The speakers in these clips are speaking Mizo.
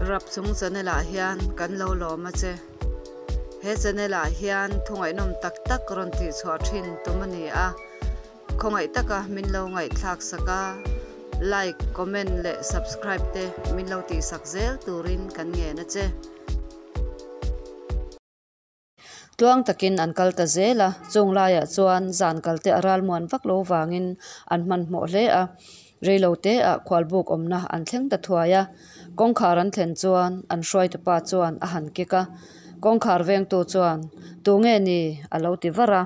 Rapchung channel ah hian kan lo lawm a che. He channel ah hian thungaih nawm tak tak rawn tih chhuah thin tum a ni a. Khawngaih taka min lo ngaihthlak sak a, like, comment leh subscribe te min lo tih sak zel turin kan ngen a che. Tluang takin an kal ta zel a, chung laiah chuan zan kal te a ralmuan vak lo vangin an hmanhmawh hle a. Reilo te ah khualbuk awmna an thleng ta thuai a, kawngkhar an thlen chuan an hruaitupa chuan a han kik a, kawngkhar vengtu chuan, Tunge ni? a lo ti var a.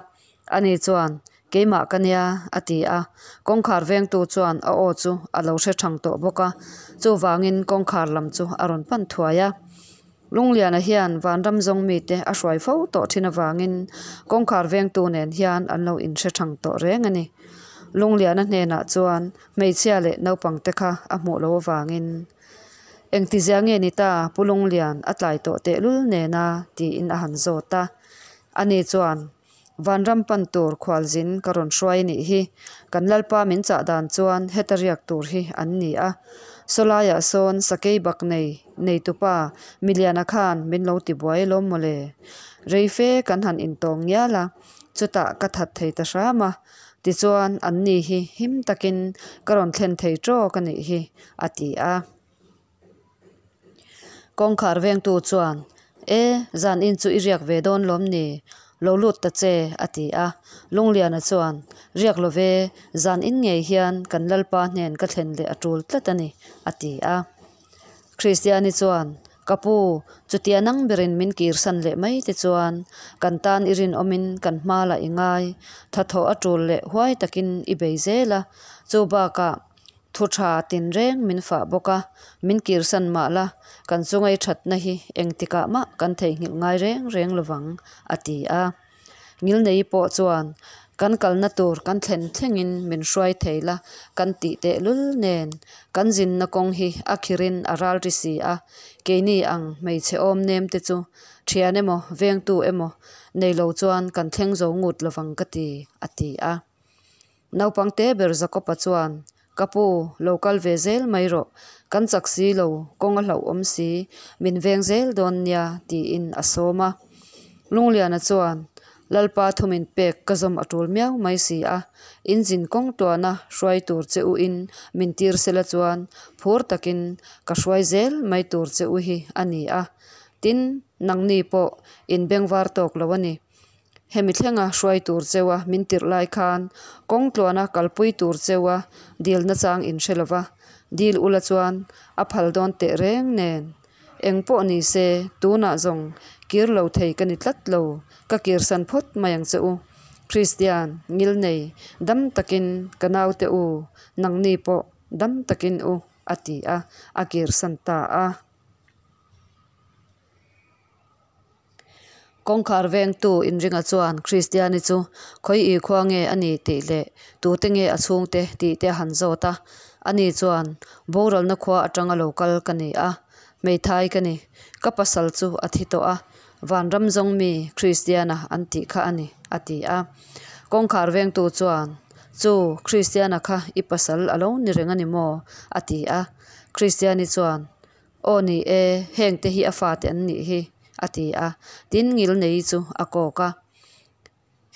Ani chuan, Keimah ka nia, a ti a. Kawngkhar vengtu chuan a aw chu a lo hre thang tawh bawk a, chuvangin kawngkhar lam chu a rawn pan thuai a. Lungliana hian vanram zawng mite a hruai fo tawh thin avangin kawngkhar vengtu nen hian an lo inhre thang tawh reng a ni. Lungliana hnenah chuan hmeichhia leh naupangte kha a hmuh loh avangin, Engtizia nge ni ta Pu Lunglian a tlai tawh tehlul nena? tiin a han zawt a. Ani chuan, Vanram pan tur khualzin ka rawn hruai nih hi. Kan Lalpa min chah dan chuan heta riak tur hi an ni a. Sawlaiah sawn sakei bak nei neitupa Miliana khan min lo ti buai alawm mawle. Rei fe kan han intawng ngial a, chutah ka that thei ta hram a. Tichuan an ni hi him takin ka rawn thlen thei tawk a nih hi, a ti a. Kawngkhar vengtu chuan, E, zan in chu i riak ve dawn lawm ni? Lo lut ta che, a ti a. Lungliana chuan, Riak lo ve, zan in ngei hian kan Lalpa hnen ka thlen leh a tul tlat a ni, a ti a. Kristiani chuan, Ka pu, chutia nang berin min kirsan leh mai te chuan kan tan i rinawmin kan hma lah i ngai, thathawh a tul leh huai takin i bei zel a, chu bakah Thu tha tinreng min fah bawk a, min kirsan mah la, kan chungai thatna hi engtikah mah kan theihnghilh ngai reng reng lovang, a ti a. Ngilnei pawh chuan, Kan kalna tur kan thlen thlengin min hruai thei la kan tih tehlul nen, kan zinna kawng hi a khirin a ral ri si a, keini ang hmeichhe awm nem te chu thian emaw vengtu emaw nei lo chuan kan thleng zo ngut lovang ka ti, a ti a. Naupang te ber Jakob-a chuan, Ka pu, lo kal ve zel mai rawh. Kan chak si lo, kawng a hlauhawm si, min veng zel dawn nia, tiin a sawm a. Lungliana chuan, Lalpa thu min pek ka zawm a tul miau mai si a, in zin kawng tuana hruai tur che u in min tir sela chuan phur takin ka hruai zel mai tur che u hi a ni a. Tin, nangni pawh in bengvar tawk lo a ni. Hemi thlenga hruai tur cheua min tirh lai khan kawng tluana kalpui tur cheua dil nachang in hre lova, dil ula chuan a phal dawn teh reng nen. Eng pawh ni se, tunah zawng kir lo thei ka ni tlat lo, ka kirsan phawt mai ang che u. Kristian, ngilnei, dam takin ka naute u, nangni pawh dam takin u, a ti a, a kirsan ta a. Kawngkhar vengtu inringa chuan Kristiani chu khawi i khua nge a ni tih leh tute nge a chhungte tih te a han zawt a. Ani chuan, Boralna khua atanga lo kal ka ni a, hmeithai ka ni. Ka pasal chu a thi tawh a, vanram zawng mi Kristiana an tih kha a ni, a ti a. Kawngkhar vengtu chuan, Chu, Kristiana kha i pasal a lo ni reng a ni maw? a ti a. Kristiani chuan, Aw ni e, hengte hi a fate an nih hi, a ti a. Tin, Ngilnei chu a kawk a,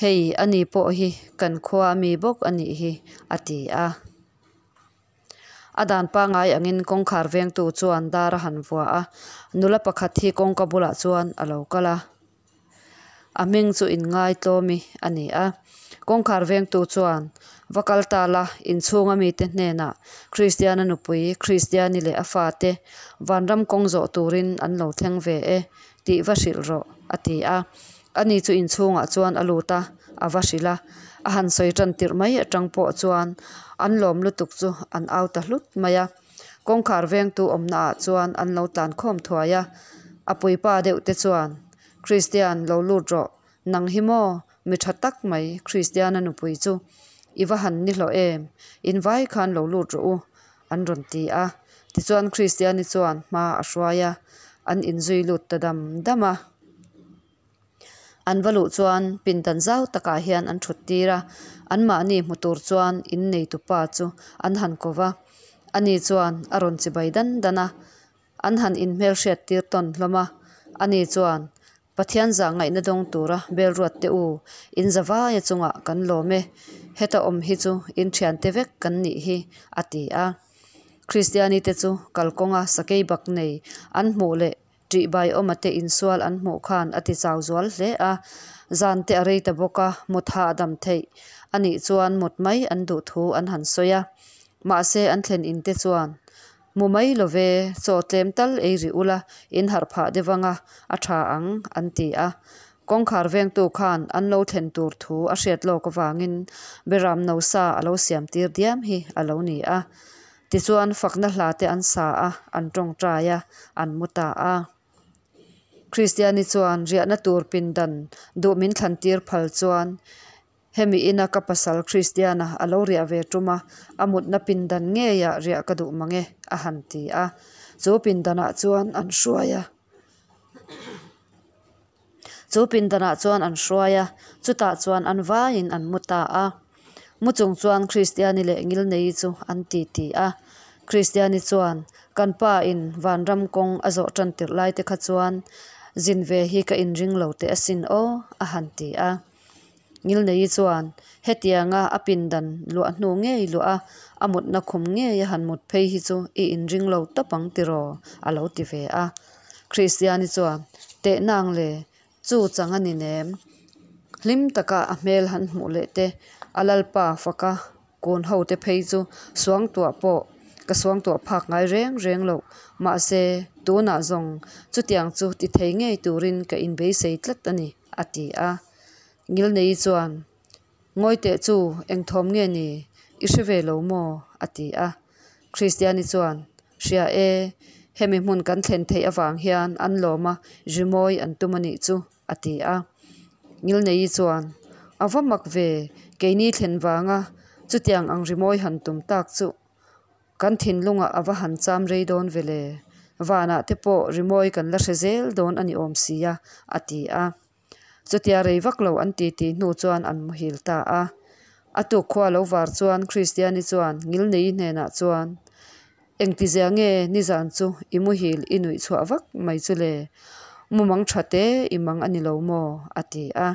Hei, ani pawh hi kan khua mi bawk a nih hi, a ti a. A dan pangngai angin kawngkhar vengtu chuan dar a han vua a, nula pakhat hi kawngka bulah chuan a lo kal a. A hming chu Inngaitlawmi a ni a. Kawngkhar vengtu chuan, Va kal ta la, inchhunga mite hnenah Kristiana nupui, Kristiani leh a fate vanram kawng zawh turin an lo thleng ve e, tih va hrilh rawh, a ti a. Ani chu inchhungah chuan a lut a, a va hrilh a. A han sawi tan tirh mai atang pawh chuan an lawm lutuk chu an au ta hlut mai a. Kawngkhar vengtu awmnaah chuan an lo tlan khawm thuai a. A puipa deuh te chuan, Kristian, lo lut rawh. Nang hi maw? Mi tha tak mai, Kristiana nupui chu. I va han ni hlawh em? In vai khan lo lut rawh u, an rawn ti a. Tichuan Kristiani chuan hma a hruai a, an inzui lut ta dam dam a. An va luh chuan pindan zau takah hian an thut tir a, anmahni hmu tur chuan innei tupa chu an han ko va. Ani chuan a rawn chibai dan dan a. An han inhmelhriat tir tawn hlawm a, ani chuan, Pathian zahngaihna dawng tura belruat te u, in zavaia chungah kan lawm e, heta awm hi chu in thiante vek kan nih hi, a ti a. Kristiani te chu kalkawnga sakei bak nei an hmuh leh ṭihbaiawma te insual an hmuh khan a ti chau zual hle a, zan te a rei ta bawk a, mut hahdam theih a nih chuan mut mai an duh thu an han sawi a. Mahse an thlen in te chuan Mu mai lo ve, chaw tlem tal ei rih ula, in harh phah deuh anga a tha ang, an ti a. Kawngkhar vengtu khan an lo thlen tur thu a hriat lawk avangin Beram no sa a lo siam tir diam hi a lo ni a. Tichuan fakna hla te an sa a, an tawngtai a, an mu ta a. Kristiani chuan riahna tur pindan duh min thlan tir phal chuan Hemi ina ka pasal Kristiana a lo riah ve tum a, a mutna pindan ngeiah riah ka duh mang e, a han ti a. Chu pindanah chuan an hruai a. Chu pindanah chuan an hruai a, chutah chuan an vaiin an mu ta a. Mu chung chuan Kristiani leh Ngilneii chu an titi a. Kristiani chuan, Kan pa in vanram kawng a zawh tan tirh lai te kha chuan zin ve hi ka inring lo teh asin aw, a han ti a. Ngilneii chuan hetianga a pindan luah hnu ngei luah a, a mutna khum ngei a han mut phei hi chu i inring lo tawp ang tiraw? a lo ti ve a. Kristiani chuan, Teh nang le, chu chang a ni nem. Hlim taka a hmel han hmuh leh te, a lalpa faka Kawn ho te phei chu suangtuah pawh ka suangtuah phak ngai reng reng loh. Mahse, tunah zawng chutiang chu ti thei ngei turin ka inbeisei tlat a ni, a ti a. Ngilneii chuan, Ngawi teh chu eng thawm nge ni? I hre ve lo maw? a ti a. Kristiani chuan, Hria e, hemi hmun kan thlen theih avang hian an lawm a, rimawi an tum a nih chu, a ti a. Ngilneii chuan, A va mak ve, keini thlen vanga chutiang ang rimawi han tum tak chu kan thinlungah a va han cham rei dawn ve le, vanah te pawh rimawi kan la hre zel dawn a ni awm sia, a ti a. Chutia rei vak lo an titi hnu chuan an muhil ta a. A tuk khua lo var chuan Kristiani chuan Ngilneii hnenah chuan, Engtizia nge nizan chu i muhil i nuih chhuah vak mai chu le? Mumang tha te i mang a ni lo maw? a ti a.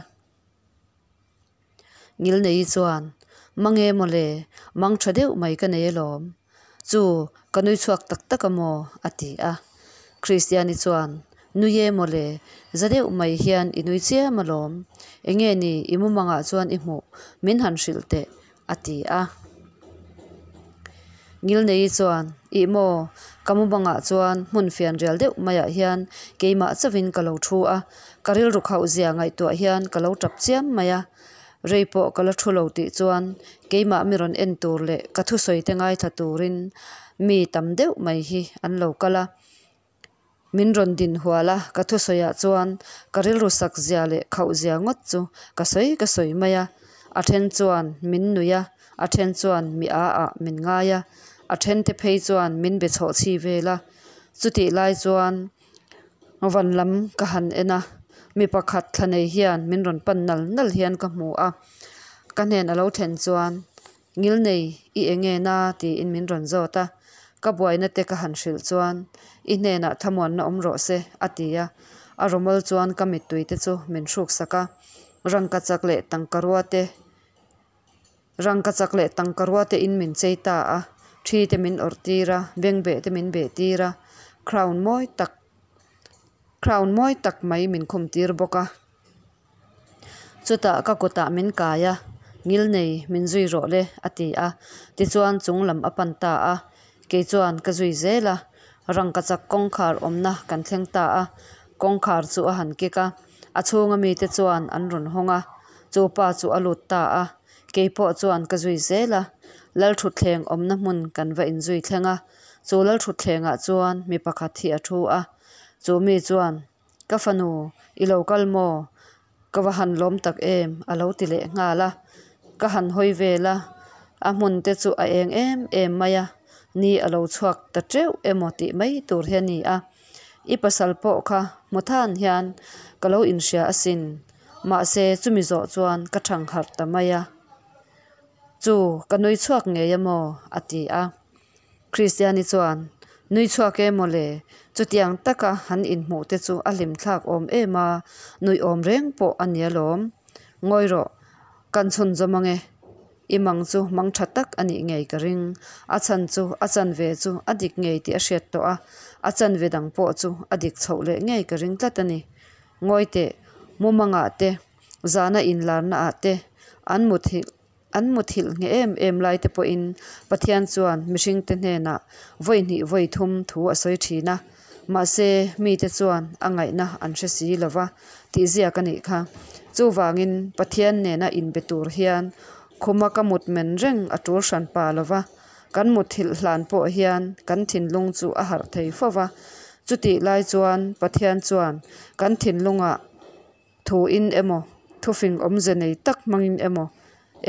Ngilneii chuan, Mang e mawle, mang tha deuh mai ka nei alawm. Chu, ka nui chhuak tak tak a maw? a ti a. Kristiani chuan, Nui e mawle, za deuh mai hian i nui chiam alawm. Enge ni i mumangah chuan i hmuh, min han hrilh teh, a ti a. Ngilneii chuan, Ih maw, ka mumangah chuan hmun fian rial deuh maiah hian keimah chauhin ka lo thu a, ka rilru khauh zia ngaihtuah hian ka lo tap chiam mai a. Rei pawh ka la thu lo tih chuan keimah mi rawn en tur leh ka thusawi te ngaithla turin mi tam deuh mai hi an lo kal a. Min rawn din hual a, ka thusawiah chuan ka rilru sak zia leh khauh zia ngawt chu ka sawi ka sawi mai a. A then chuan min nuih a, a then chuan mi a ah min ngai a, a then te phei chuan min be chhawh chhi vel a. Chutih lai chuan van lam ka han en a, mi pakhat thla nei hian min rawn pan nal nal hian ka hmu a. Ka hnen a lo thlen chuan Ngilnei, i enge na? tiin min rawn zawt a. Ka buaina te ka han hrilh chuan, I hnenah thlamuanna awm rawh se, a ti a. A rawmawl chuan ka mittui te chu min hruk sak a. Rangka chak leh tangkarua te Rangka chak leh tangkarua te in min chei ta a. Thi te min awrh tir a, bengbeh te min beh tir a. Crown mawi tak Crown mawi tak mai min khum tir bawk a. Chutah ka kutah min kai a, Ngilnei, min zui rawh le, a ti a. Tichuan chung lam a pan ta a, kei chuan ka zui zel a. Rangkachak kawngkhar awmna kan thleng ta a, kawngkhar chu a han kik a. A chhunga mite chuan an rawn hawng a, chu pa chu a lut ta a. Kei pawh chuan ka zui zel a, Lalthutthleng awmna hmun kan va inzui thleng a. Chu Lalthutthlengah chuan mi pakhat hi a thu a, chu mi chuan, Ka fanu, i lo kal maw? Ka va han lawm tak em? a lo ti leh nghal a. Ka han hawi vel a, a hmun te chu a eng em em mai a, ni a lo chhuak ta teuh emaw tih mai tur hi a ni a. I pasal pawh kha hmu than hian ka lo inhria asin, mahse chumi zawh chuan ka thang harh ta mai a. Chu, ka nui chhuak ngei a maw? a ti a. Kristiani chuan, Nui chhuak e mawle, chutiang taka han inhmuh te chu a hlimthlak awm em a, nuih awm reng pawh a nia lawm. Ngawi rawh, kan chhunzawm ange. I mang chu mang tha tak a nih ngei ka ring. A chhan chu a chanve chu a dik ngei tih a hriat tawh a, a chanve dang pawh chu a dik chhoh leh ngei ka ring tlat a ni. Ngawi teh, mumangah te, zana inlarnaah te an muthilh an muthilh ngheh em em lai te pawhin Pathian chuan mihringte hnenah vawi hnih vawi thum thu a sawi thin a, mahse mite chuan a ngaihna an hre si lo va tih ziak a nih kha. Chuvangin Pathian nena inbe tur hian khuma ka mut men reng a tul hran pa lo va, kan muthilh hlan pawh hian kan thinlung chu a harh thei fo va, chutih lai chuan Pathian chuan kan thinlungah Thuin emaw, thufing awmze nei tak hmangin emaw,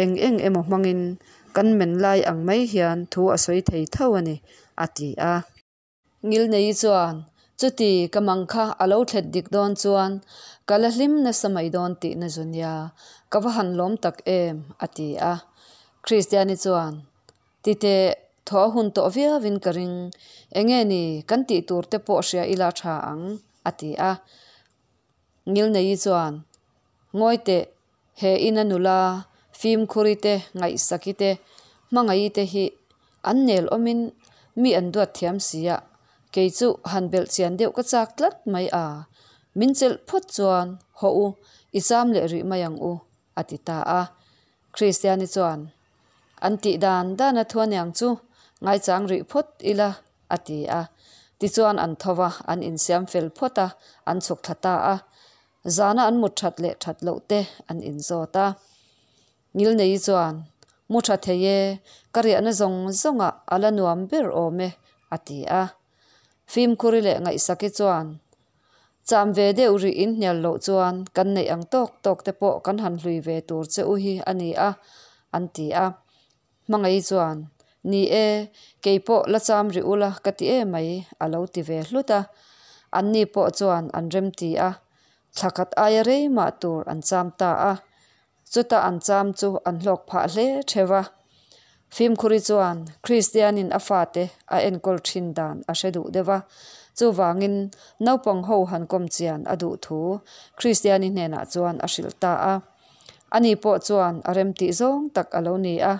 eng eng emaw hmangin kan men lai ang mai hian thu a sawi thei tho a ni, a ti a. Ngilneii chuan, Chuti, ka mang kha a lo thlet dik dawn chuan ka la hlim nasa mai dawn tihna zu nia, ka va han lawm tak em, a ti a. Kristiani chuan, Titeh, thaw a hun tawh viauin ka ring, enge ni kan tih tur te pawh hria ila tha ang, a ti a. Ngilneii chuan, Ngawi teh, he ina nula fimkhuri te, ngaihsaki te, hmangaih te hi an nel awmin mi an duat thiam si a, kei chu han belh chian deuh ka chak tlat mai a, min chelh phawt chuan haw u, i cham leh rih mai ang u, a ti ta a. Kristiani chuan, An tih dan dan a thu aniang chu, ngaichang rih phawt ila, a ti a. Tichuan an tho va, an insiam fel phawt a, an chhuk thla ta a. Zana an mut that leh that loh te an inzawt a. Ngilneii chuan, Mu tha thei e, ka riahna zawng zawngah a la nuam ber awm e, a ti a. Fimkhuri leh Ngaihsaki chuan, Cham ve deuh rih in hnial loh chuan kan neih ang tawk tawk te pawh kan han hlui ve tur che u hi a ni a, an ti a. Hmangaih chuan, Ni e, kei pawh la cham rih ula ka ti em mai, a lo ti ve hlut a. Anni pawh chuan an rem ti a, thla khat aia rei mah tur an cham ta a. Chuta an cham chu an hlawk phah hle theuh a. Fimkhuri chuan Kristianin a fate a enkawl thin dan a hre duh deuh a, chuvangin naupang ho han kawm chian a duh thu Kristiani hnenah chuan a hrilh ta a. Ani pawh chuan a remtih zawng tak a lo ni a.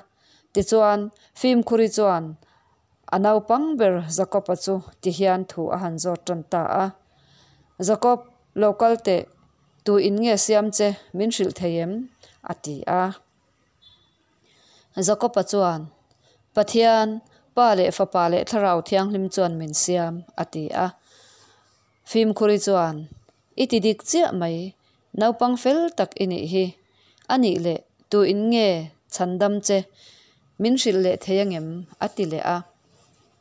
Tichuan, Fimkhuri chuan a naupang ber Jakob-a chu ti hian thu a han zawt tan ta a, Jakob, lo kal teh, tu in nge siam che min hrilh thei em? a ti a. Jakob-a chuan, Pathian, Pa leh Fapa leh Thlarau Thianghlim chuan min siam, a ti a. Fimkhuri chuan, I ti dik chiah mai, naupang fel tak i nih hi. A nih leh, tu in nge chhandam che min hrilh leh thei angem? a ti leh a.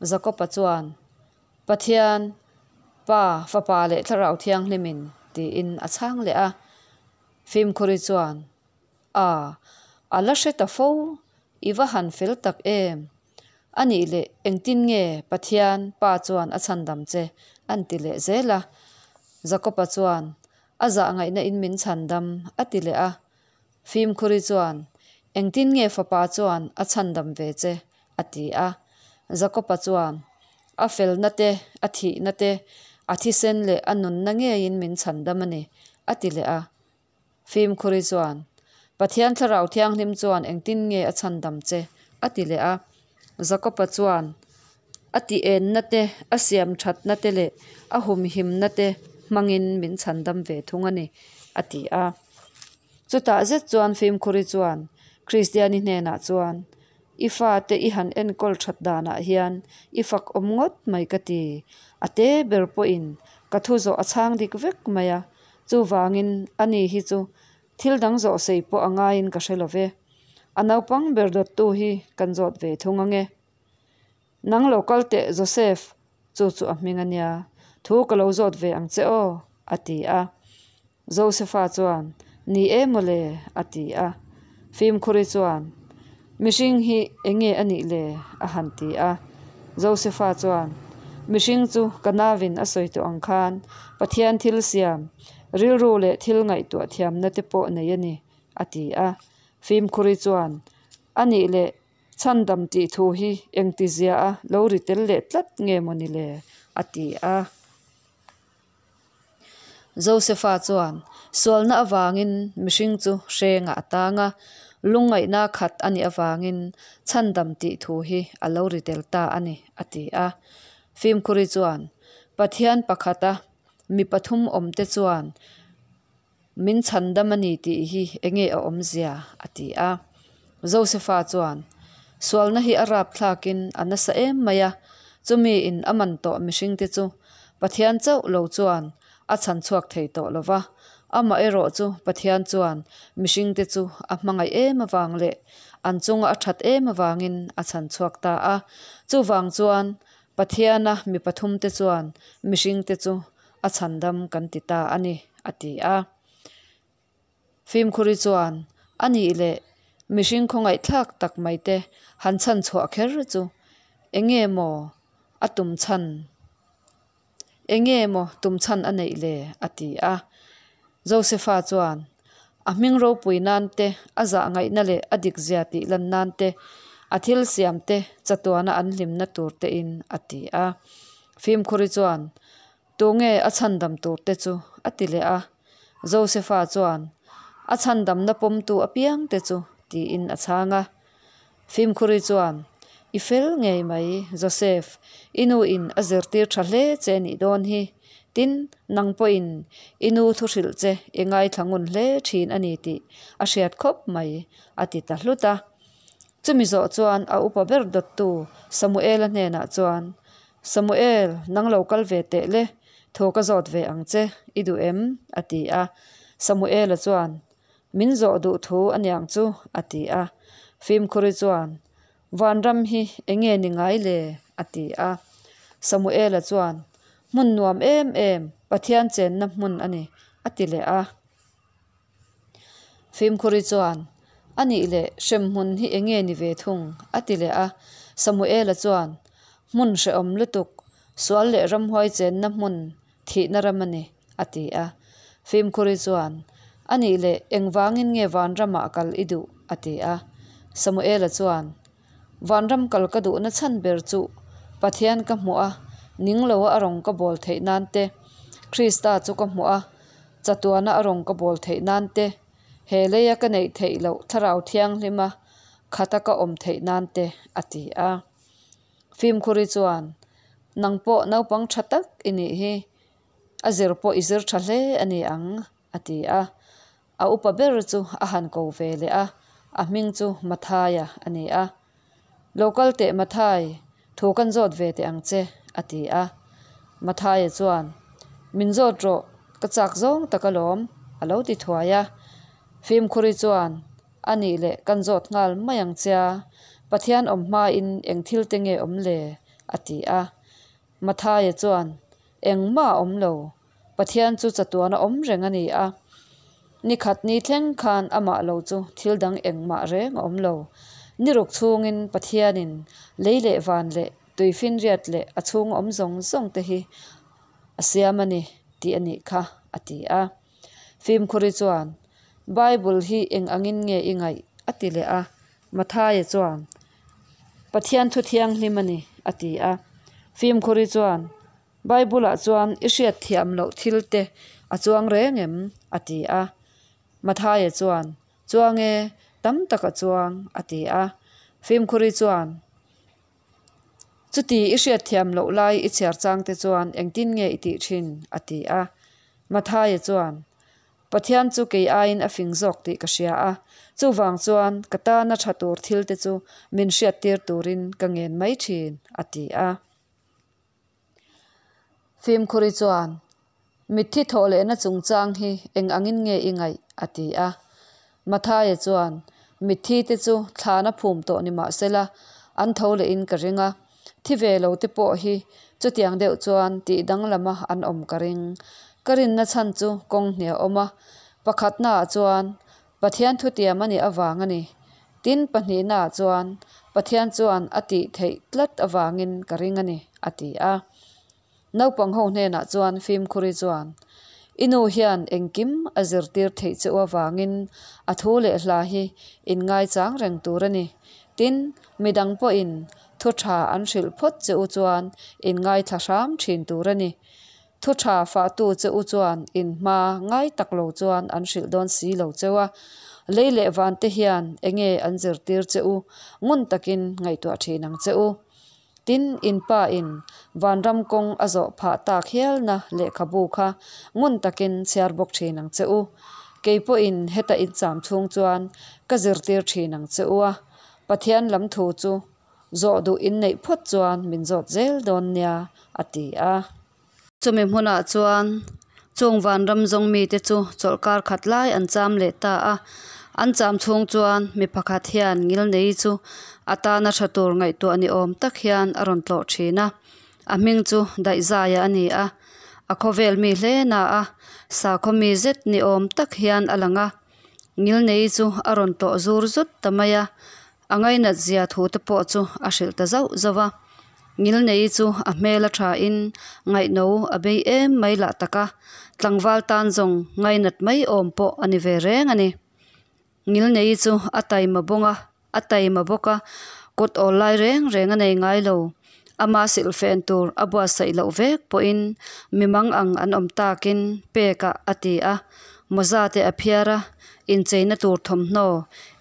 Jakob-a chuan, Pathian, Pa, Fapa leh Thlarau Thianghlimin, tiin a chhang leh a. Fimkhuri chuan, A, a la hre ta fo, i va han fel tak em? A nih leh engtin nge Pathian Pa chuan a chhandam che? an ti leh zel a. Jakob-a chuan, A zah ngaihna in min chhandam, a ti leh a. Fimkhuri chuan, Engtin nge Fapa chuan a chhandam ve che? a ti a. Jakob-a chuan, A felna te, a thihna te, a thisen leh a nunna ngeiin min chhandam a ni, a ti leh a. Fimkhuri chuan, Pathian Thlarau Thianghlim chuan engtin nge a chhandam che? a ti leh a. Jakob-a chuan, A ti enna te, a siam thatna te leh a humhimna te hmangin min chhandam ve thung a ni, a ti a. Chutah zet chuan Fimkhuri chuan Kristiani hnenah chuan, I fate i han enkawl that danah hian i fak awm ngawt mai ka ti. A te ber pawhin ka thu zawh a chhang dik vek mai a, Chuvangin, ani hi chu thil dang zawh sei pawh a ngaiin ka hre lo ve. A naupang ber dawttu hi kan zawt ve thung ange. Nang lo kal teh Joseph, chu chu a hming a nia, thu ka lo zawt ve ang che aw, a ti a. Josepha chuan, Ni e mawle, a ti a. Fimkhuri chuan, Mihring hi enge a nih le? a han ti a. Josepha chuan, Mihring chu ka nauvin a sawi tawh ang khan Pathian thil siam, rilru leh thil ngaihtuah thiamna te pawh nei a ni, a ti a. Fimkhuri chuan, A nih leh, Chhandam tih thu hi engtizia a lo ri tel leh tlat nge maw ni le? a ti a. Josefa chuan, Sualna avangin mihring chu hrengah a tang a, lungngaihna khat a nih avangin chhandam tih thu hi a lo ri tel ta a ni, a ti a. Fimkhuri chuan, Pathian pakhata mi pathum awmte chuan Min chhandam a ni tih hi enge a awmzia? a ti a. Josefa chuan, Sualna hi a rapthlakin a nasa em mai a, chumi in a man tawh mihringte chu Pathian chauh lo chuan a chhan chhuak thei tawh lo va. Amaherawh chu Pathian chuan mihringte chu a hmangaih em avang leh an chunga a that em avangin a chhan chhuak ta a. Chuvang chuan Pathiana mi pathumte chuan mihringte chu a chhandam kan ti ta a ni, a ti a. Fimkhuri chuan, A nih leh, mihring khawngaihthlak tak mai te han chhan chhuah kher chu eng nge maw a tum chhan, eng nge maw tum chhan a neih le? a ti a. Josefa chuan, A hming ropui nan te, a zah ngaihna leh a dikzia tih lan nan te, a thil siam te chatuana an hlimna tur tein, a ti a. Fimkhuri chuan, Tunge a chhandam tur te chu? a ti leh a. Josefa chuan, A chhandamna pawmtu apiang te chu, tiin a chhang a. Fimkhuri chuan, I fel ngei mai, Joseph, i nu in a zirtir tha hle che nih dawn hi. Tin, nang pawhin i nu thu hrilh che i ngaithla ngun hle thin a ni tih a hriat khawp mai, a ti ta hlut a. Chumi zawh chuan a upa ber dawttu Samuela hnenah chuan, Samuel, nang lo kal ve teh le, thaw ka zawt ve ang che, i duh em? a ti a. Samuela chuan, Min zawh duh thu a niang chu, a ti a. Fimkhuri chuan, Vanram hi eng nge ni ngai le? a ti a. Samuela chuan, Hmun nuam em em, Pathian chenna hmun a ni, a ti leh a. Fimkhuri chuan, A nih leh, hremhmun hi eng nge ni ve thung? a ti leh a. Samuela chuan, Hmun hrehawm lutuk, sual leh ramhuai chenna hmun thihna ram a ni, a ti a. Fimkhuri chuan, A nih leh, engvangin nge vanramah kal i duh? a ti a. Samuela chuan, Vanram kal ka duhna chhan ber chu Pathian ka hmuh a, ning loa a rawn ka bawl theih nan te, Krista chu ka hmuh a, chatuana a rawn ka bawl theih nan te, he leia ka neih theih loh thlarau thianghlima khata ka awm theih nan te, a ti a. Fimkhuri chuan, Nang pawh naupang tha tak i nih hi, a zir pawh i zir tha hle a ni ang, a ti a. A upa ber chu a han ko ve leh a, a hming chu Mathaia a ni a. Lo kal teh Mathai, thu kan zawt ve teh ang che, a ti a. Mathaia chuan, Min zawt rawh, ka chak zawng tak alawm, a lo ti thuai a. Fimkhuri chuan, A nih leh kan zawt nghal mai ang che a, Pathian awm hmain eng thil te nge awm le? a ti a. Mathaia chuan, Engmah a awm lo, Pathian chu chatuan a awm reng a ni a. Ni khat ni thleng khan amah lo chu thil dang engmah reng a awm lo. Ni ruk chhungin Pathianin lei leh van leh tuifinriat leh a chhung awm zawng zawng te hi a siam a ni tih a nih kha, a ti a. Fimkhuri chuan, Bible hi eng angin nge i ngaih? a ti leh a. Mathaia chuan, Pathian thu thianghlim a ni, a ti a. Fimkhuri chuan, Bible-ah chuan i hriat thiam loh thil te a chuang reng em? a ti a. Mathaia chuan, Chuang e, tam tak a chuang, a ti a. Fimkhuri chuan, Chuti i hriat thiam loh lai i chhiar chang te chuan engtin nge i tih thin? a ti a. Mathaia chuan, Pathian chu kei aiin a fing zawk tih ka hria a, chuvang chuan ka tana tha tur thil te chu min hriattir turin ka ngen mai thin, a ti a. Fimkhuri chuan, Mitthi thawh lehna chungchang hi eng angin nge i ngaih? a ti a. Mathaia chuan, Mitthi te chu thlana phum tawh ni mah sela, an tho lehin ka ring a. Thi ve lo te pawh hi chutiang deuh chuan tih danglama an awm ka ring. Ka rinna chhan chu kawng hnih a awm a. Pakhatnaah chuan Pathian thutiam a nih avang a ni. Tin, pahnihnaah chuan Pathian chuan a tih theih tlat avangin ka ring a ni, a ti a. Naupang ho hnenah chuan Fimkhuri chuan, I nu hian engkim a zirtir theih che u avangin a thu leh hla hi in ngaichang reng tur a ni. Tin, midang pawhin thu tha an hrilh phawt che u chuan in ngaithla hram thin tur a ni. Thu tha fahtu che u chuan in hma ngai tak lo chuan an hrilh dawn si lo cheu a. Lei leh van te hian enge an zirtir che u ngun takin ngaihtuah thin ang che u. Tin, in pa in vanram kawng a zawh phah tak hialna lehkhabu kha ngun takin chhiar bawk thin ang che u. Kei pawhin heta in cham chhung chuan ka zirtir thin ang che u a, Pathian lam thu chu zawh duh in neih phawt chuan min zawt zel dawn nia, a ti a. Chumi hmunah chuan chung vanram zawng mite chu chawlhkar khat lai an cham leh ta a. An cham chhung chuan mi pakhat hian ngilnei chu a tana tha tur ngaihtuah ni awm tak hian a rawn tlawh thin a. A hming chu Daihzaia a ni a, a khawvel mi hle na a, sakhaw mi zet ni awm tak hian a lang a. Ngilnei chu a rawn tlawh zur zut ta mai a, a ngainat zia thu te pawh chu a hrilh ta zauh zauh a. Ngilnei chu a hmel a tha in ngaihno a bei em mai lah tak a, tlangval tan zawng ngainat mai awm pawh a ni ve reng a ni. Ngilnei chu a taima bawng a, a taima bawk a, kut awl lai reng reng a nei ngai lo. Ama silhfen tur a buatsaih loh vek pawhin mi mang ang an awm takin pekah a ti a, mawza te a phiar a, incheina tur thawmhnaw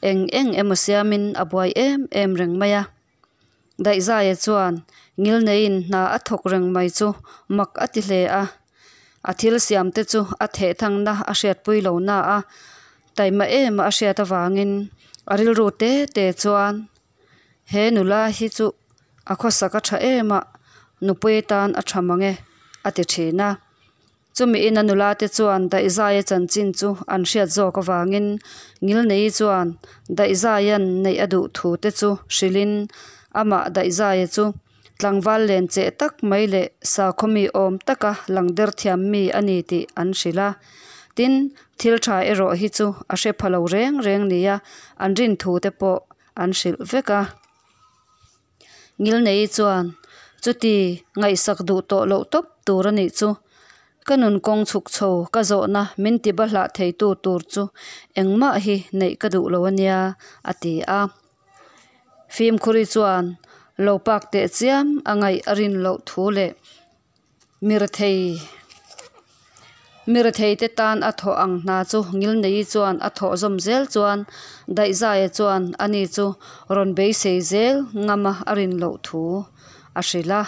eng eng emaw siamin a buai em em reng mai a. Daihzaia chuan ngilneiin hna a thawk reng mai chu mak a ti hle a, a thil siam te chu a thehthangna a hriatpui lo na a, taima em a hriat avangin a rilru te te chuan he nula hi chu a khawsak a tha em a, nupui tan a tha mang e a ti thin a. Chumi ina nula te chuan Daihzaia chanchin chu an hriat zawk avangin Ngilneii chuan Daihzaia'n neih a duh thu te chu hrilhin amah Daihzaia chu tlangval len cheh tak mai leh sakhaw mi awm taka lang der thiam mi a ni tih an hrilh a. Tin, thil tha erawh hi chu a hre pha lo reng reng nia an rin thu te pawh an hrilh vek a. Ngilneii chuan, Chuti, ngaihsak duh tawh loh tawp tur a nih chu. Ka nun kawng chhuk chho ka zawhna min ti bahlah theitu tur chu engmah hi neih ka duh lo a nia, a ti a. Fimkhuri chuan lo pak teh chiam a ngaih a rin loh thu leh Mirethei Miretheite tan a thawh ang hna chu Ngilneii chuan a thawh zawm zel chuan Daihzaia chuan ani chu rawn beisei zel ngama a rin loh thu a hrilh a.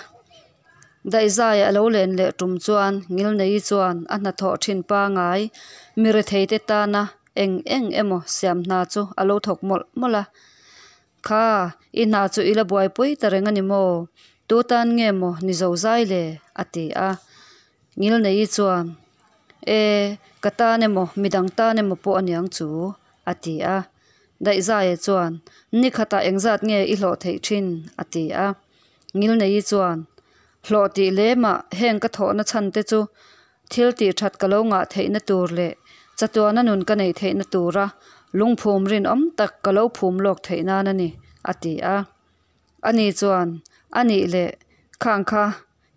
Daihzaia a lo len leh tum chuan Ngilneii chuan a hnathawh thin pangai Miretheite tana eng eng emaw siam hna chu a lo thawk mawlh mawlh a. Kha, i hna chu i la buaipui ta reng a ni maw? Tu tan nge maw ni zo zai le? a ti a. Ngilneii chuan, E, ka tan emaw, midang tan emaw pawh a niang chu, a ti a. Daihzaia chuan, Ni khatah engzat nge i hlawh theih thin? a ti a. Ngilneii chuan, Hlawh tih lemah heng ka thawhna chhan te chu Thil tih that ka lo ngah theihna tur leh chatuana nun ka neih theihna tura lungphum rinawm tak ka lo phum lawk theih nan a ni, a ti a. Ani chuan, A nih leh, khang kha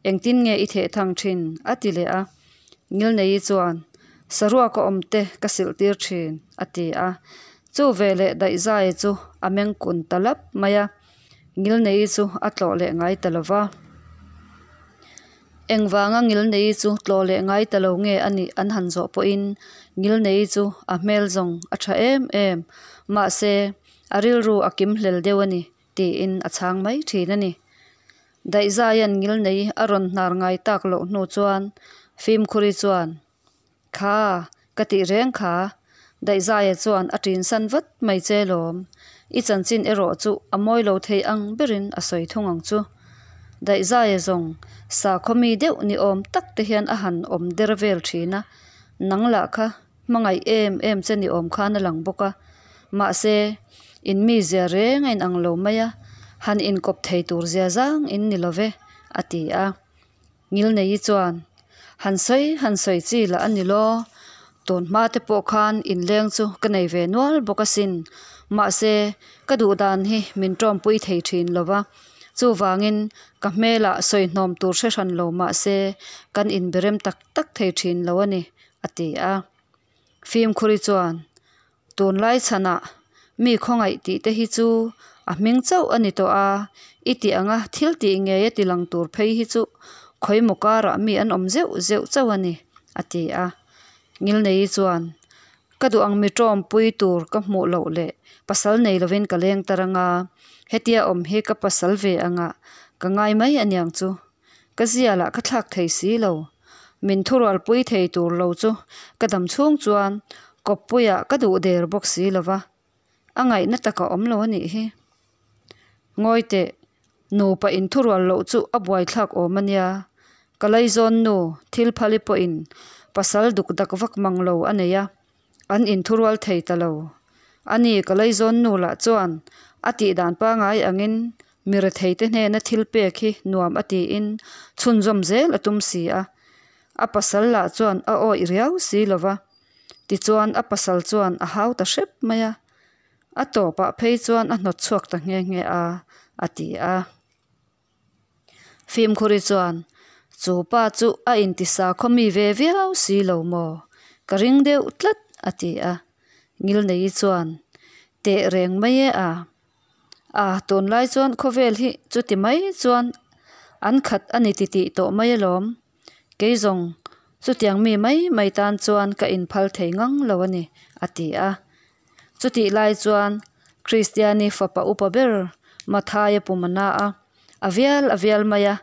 engtin nge i theh thang thin? a ti leh a. Ngilneii chuan, Saruaka awm te ka silh tir thin, a ti a. Chu veleh Daihzaia chu a meng kun ta lap mai a. Ngilneii chu a tlawh leh ngai ta lo va. Engvanga Ngilneii chu tlawh leh ngai ta lo nge a nih an han zawh pawhin Ngilneii chu a hmel zawng a tha em em. Mahse, a rilru a kim hlel deuh a ni tiin a chhang mai thin a ni. Daihzaia'n Ngilneii a rawn hnar ngai tak loh hnu chuan Fimkhuri chuan, Kha, ka tih reng kha. Daihzaia chuan a ṭinsan vat mai che lawm. I chanchin erawh chu a mawi lo thei ang berin a sawi thung ang chu. Daihzaia zawng sakhaw mi deuh ni awm tak te hian a han awm der vel ṭhin a, nang lah kha hmangaih em em che ni awm khan a lang bawk a. Mahse, in mizia reng a inang lo mai a, han inkawp thei tur zia zang in ni lo ve, a ti a. Ngilneii chuan, Han sawi han sawi chi lah a ni law, tun hma te pawh khan inleng chu ka nei ve nual bawk asin. Mahse, ka duh dan hi min tawmpui thei thin lo va, chuvangin ka hmelah sawi hnawm tur hre hran lo mahse kan inberem tak tak thei thin lo a ni, a ti a. Fimkhuri chuan, Tunlai chhanah mi khawngaih tih te hi chu A hming chauh a ni tawh a, i tih anga thil tih ngeia tilang tur phei hi chu khawimaw karah mi an awm zeuh zeuh chauh a ni, a ti a. Ngilneii chuan, Ka duh ang mi tawmpui tur ka hmuh loh leh pasal nei lovin ka leng tar anga, hetia awm hi ka pasal ve anga ka ngai mai aniang chu. Ka zia lah ka thlak thei si lo. Min thurualpui thei tur lo chu ka dam chhung chuan kawppuiah ka duh der bawk si lova, a ngaihna tak a awm lo a nih hi. Ngawi teh, nupa inthurual loh chu a buaithlak awm a nia. Ka laizawn nu thil phali pawhin pasal duk dak vak mang lo a nei a, an inthurual thei ta lo. Ani ka laizawn nu lah chuan a tih dan pangai angin mi retheite hnena thil pek hi nuam a tiin chhunzawm zel a tum si a. A pasal lah chuan a awih riau si lo va. Tichuan a pasal chuan a hau ta hrep mai a. A tawpah phei chuan a hnawt chhuak ta nghe nghe a, a ti a. Fimkhuri chuan, Chu pa chu a intisa khawmi ve viau si lo maw? Ka ring deuh tlat, a ti a. Ngilneii chuan, Teh reng mai e a. A, tunlai chuan khawvel hi chuti mai chuan an khat a ni titih tawh mai alawm. Kei zawng, chutiang mi mai mai tan chuan ka inphal thei ngang lo a ni, a ti a. Chutih lai chuan Kristiani fapa upa ber Mathaia pum a na a, a vial a vial mai a,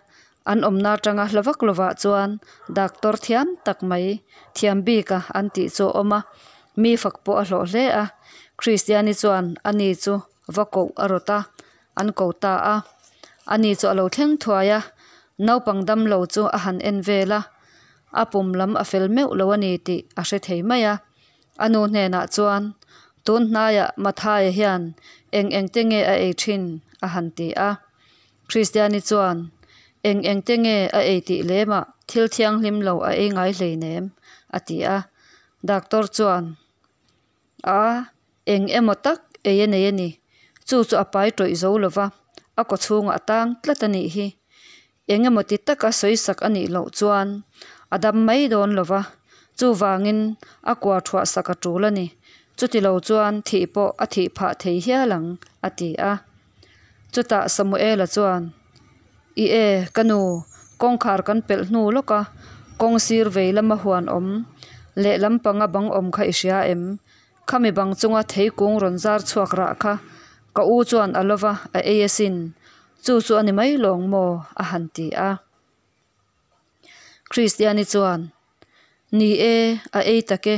an awmna atanga hla vak lovah chuan doctor thiam tak mai, thiam bika an tih chu a awm a, mi fak pawh a hlawh hle a. Kristiani chuan ani chu va koh a rawt a, an ko ta a. Ani chu a lo thleng thuai a, naupang damlo chu a han en vel a, a pum lam a fel meuh lo a ni tih a hre thei mai a. A nu hnenah chuan, Tun hnaiah Mathaia hian eng eng te nge a ei thin? a han ti a. Kristiani chuan, Eng eng te nge a ei tih lemah thil thianghlim lo a ei ngai hleinem, a ti a. Doctor chuan, A, eng emaw tak ei a nei a ni. Chu chu a pai tawih zo lo va, a kawchhungah a tang tlat a nih hi. Eng emaw ti taka sawisak a nih loh chuan a dam mai dawn lo va, chuvangin a kua thuah sak a tul a ni. Chuti lo chuan thih pawh a thih phah thei hial ang, a ti a. Chutah Samuela chuan, I e, ka nu, kawngkhar kan pelh hnu lawk a, kawng sir vei lama huan awm, lehlam panga bang awm kha i hria em? Khami bang chunga theikung rawn zar chhuak rah kha ka u chuan a lova a ei asin, chu chu a ni mai lawng maw? a han ti a. Kristiani chuan, Ni e, a ei tak e,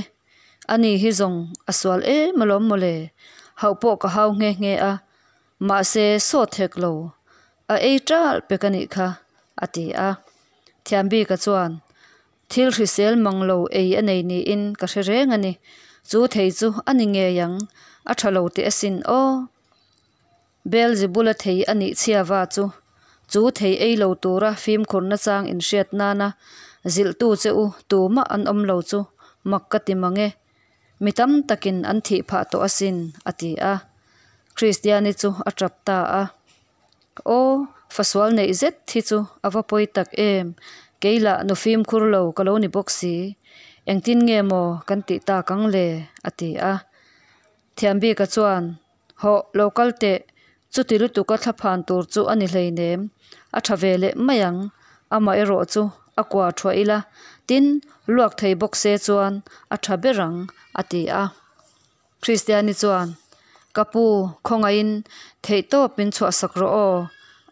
ani hi zawng a sual em alawm mawle, hauh pawh ka hau nghe nghe a, mahse sawt hek lo, a ei ṭalh pek a nih kha, a ti a. Thiambika chuan, Thil hrisel mang lo ei a nei niin ka hre reng a ni. Chu thei chu a ni ngei ang, a tha lo teh asin aw. Beelzebula thei a nih chhiava chu, chu thei ei lo tura fimkhur nachang inhriat nana zilhtu che u tumah an awm lo chu mak ka ti mang e. Mi tam takin an thih phah tawh asin, a ti a. Kristiani chu a tap ta a. Aw, fasual neih zet hi chu a va pawi tak em, kei lah nu fimkhur lo ka lo ni bawk si, engtin nge maw kan tih tak ang le? a ti a. Thiambika chuan, Hawh, lo kal teh, chuti lutuka thlaphan tur chu a ni hleinem, a tha ve leh mai ang, amaherawh chu a kua thuah ila, tin, luak thei bawk se chuan a tha ber ang, a ti a. Kristiani chuan, Ka pu, khawngaihin theihtawp min chhuahsak rawh aw,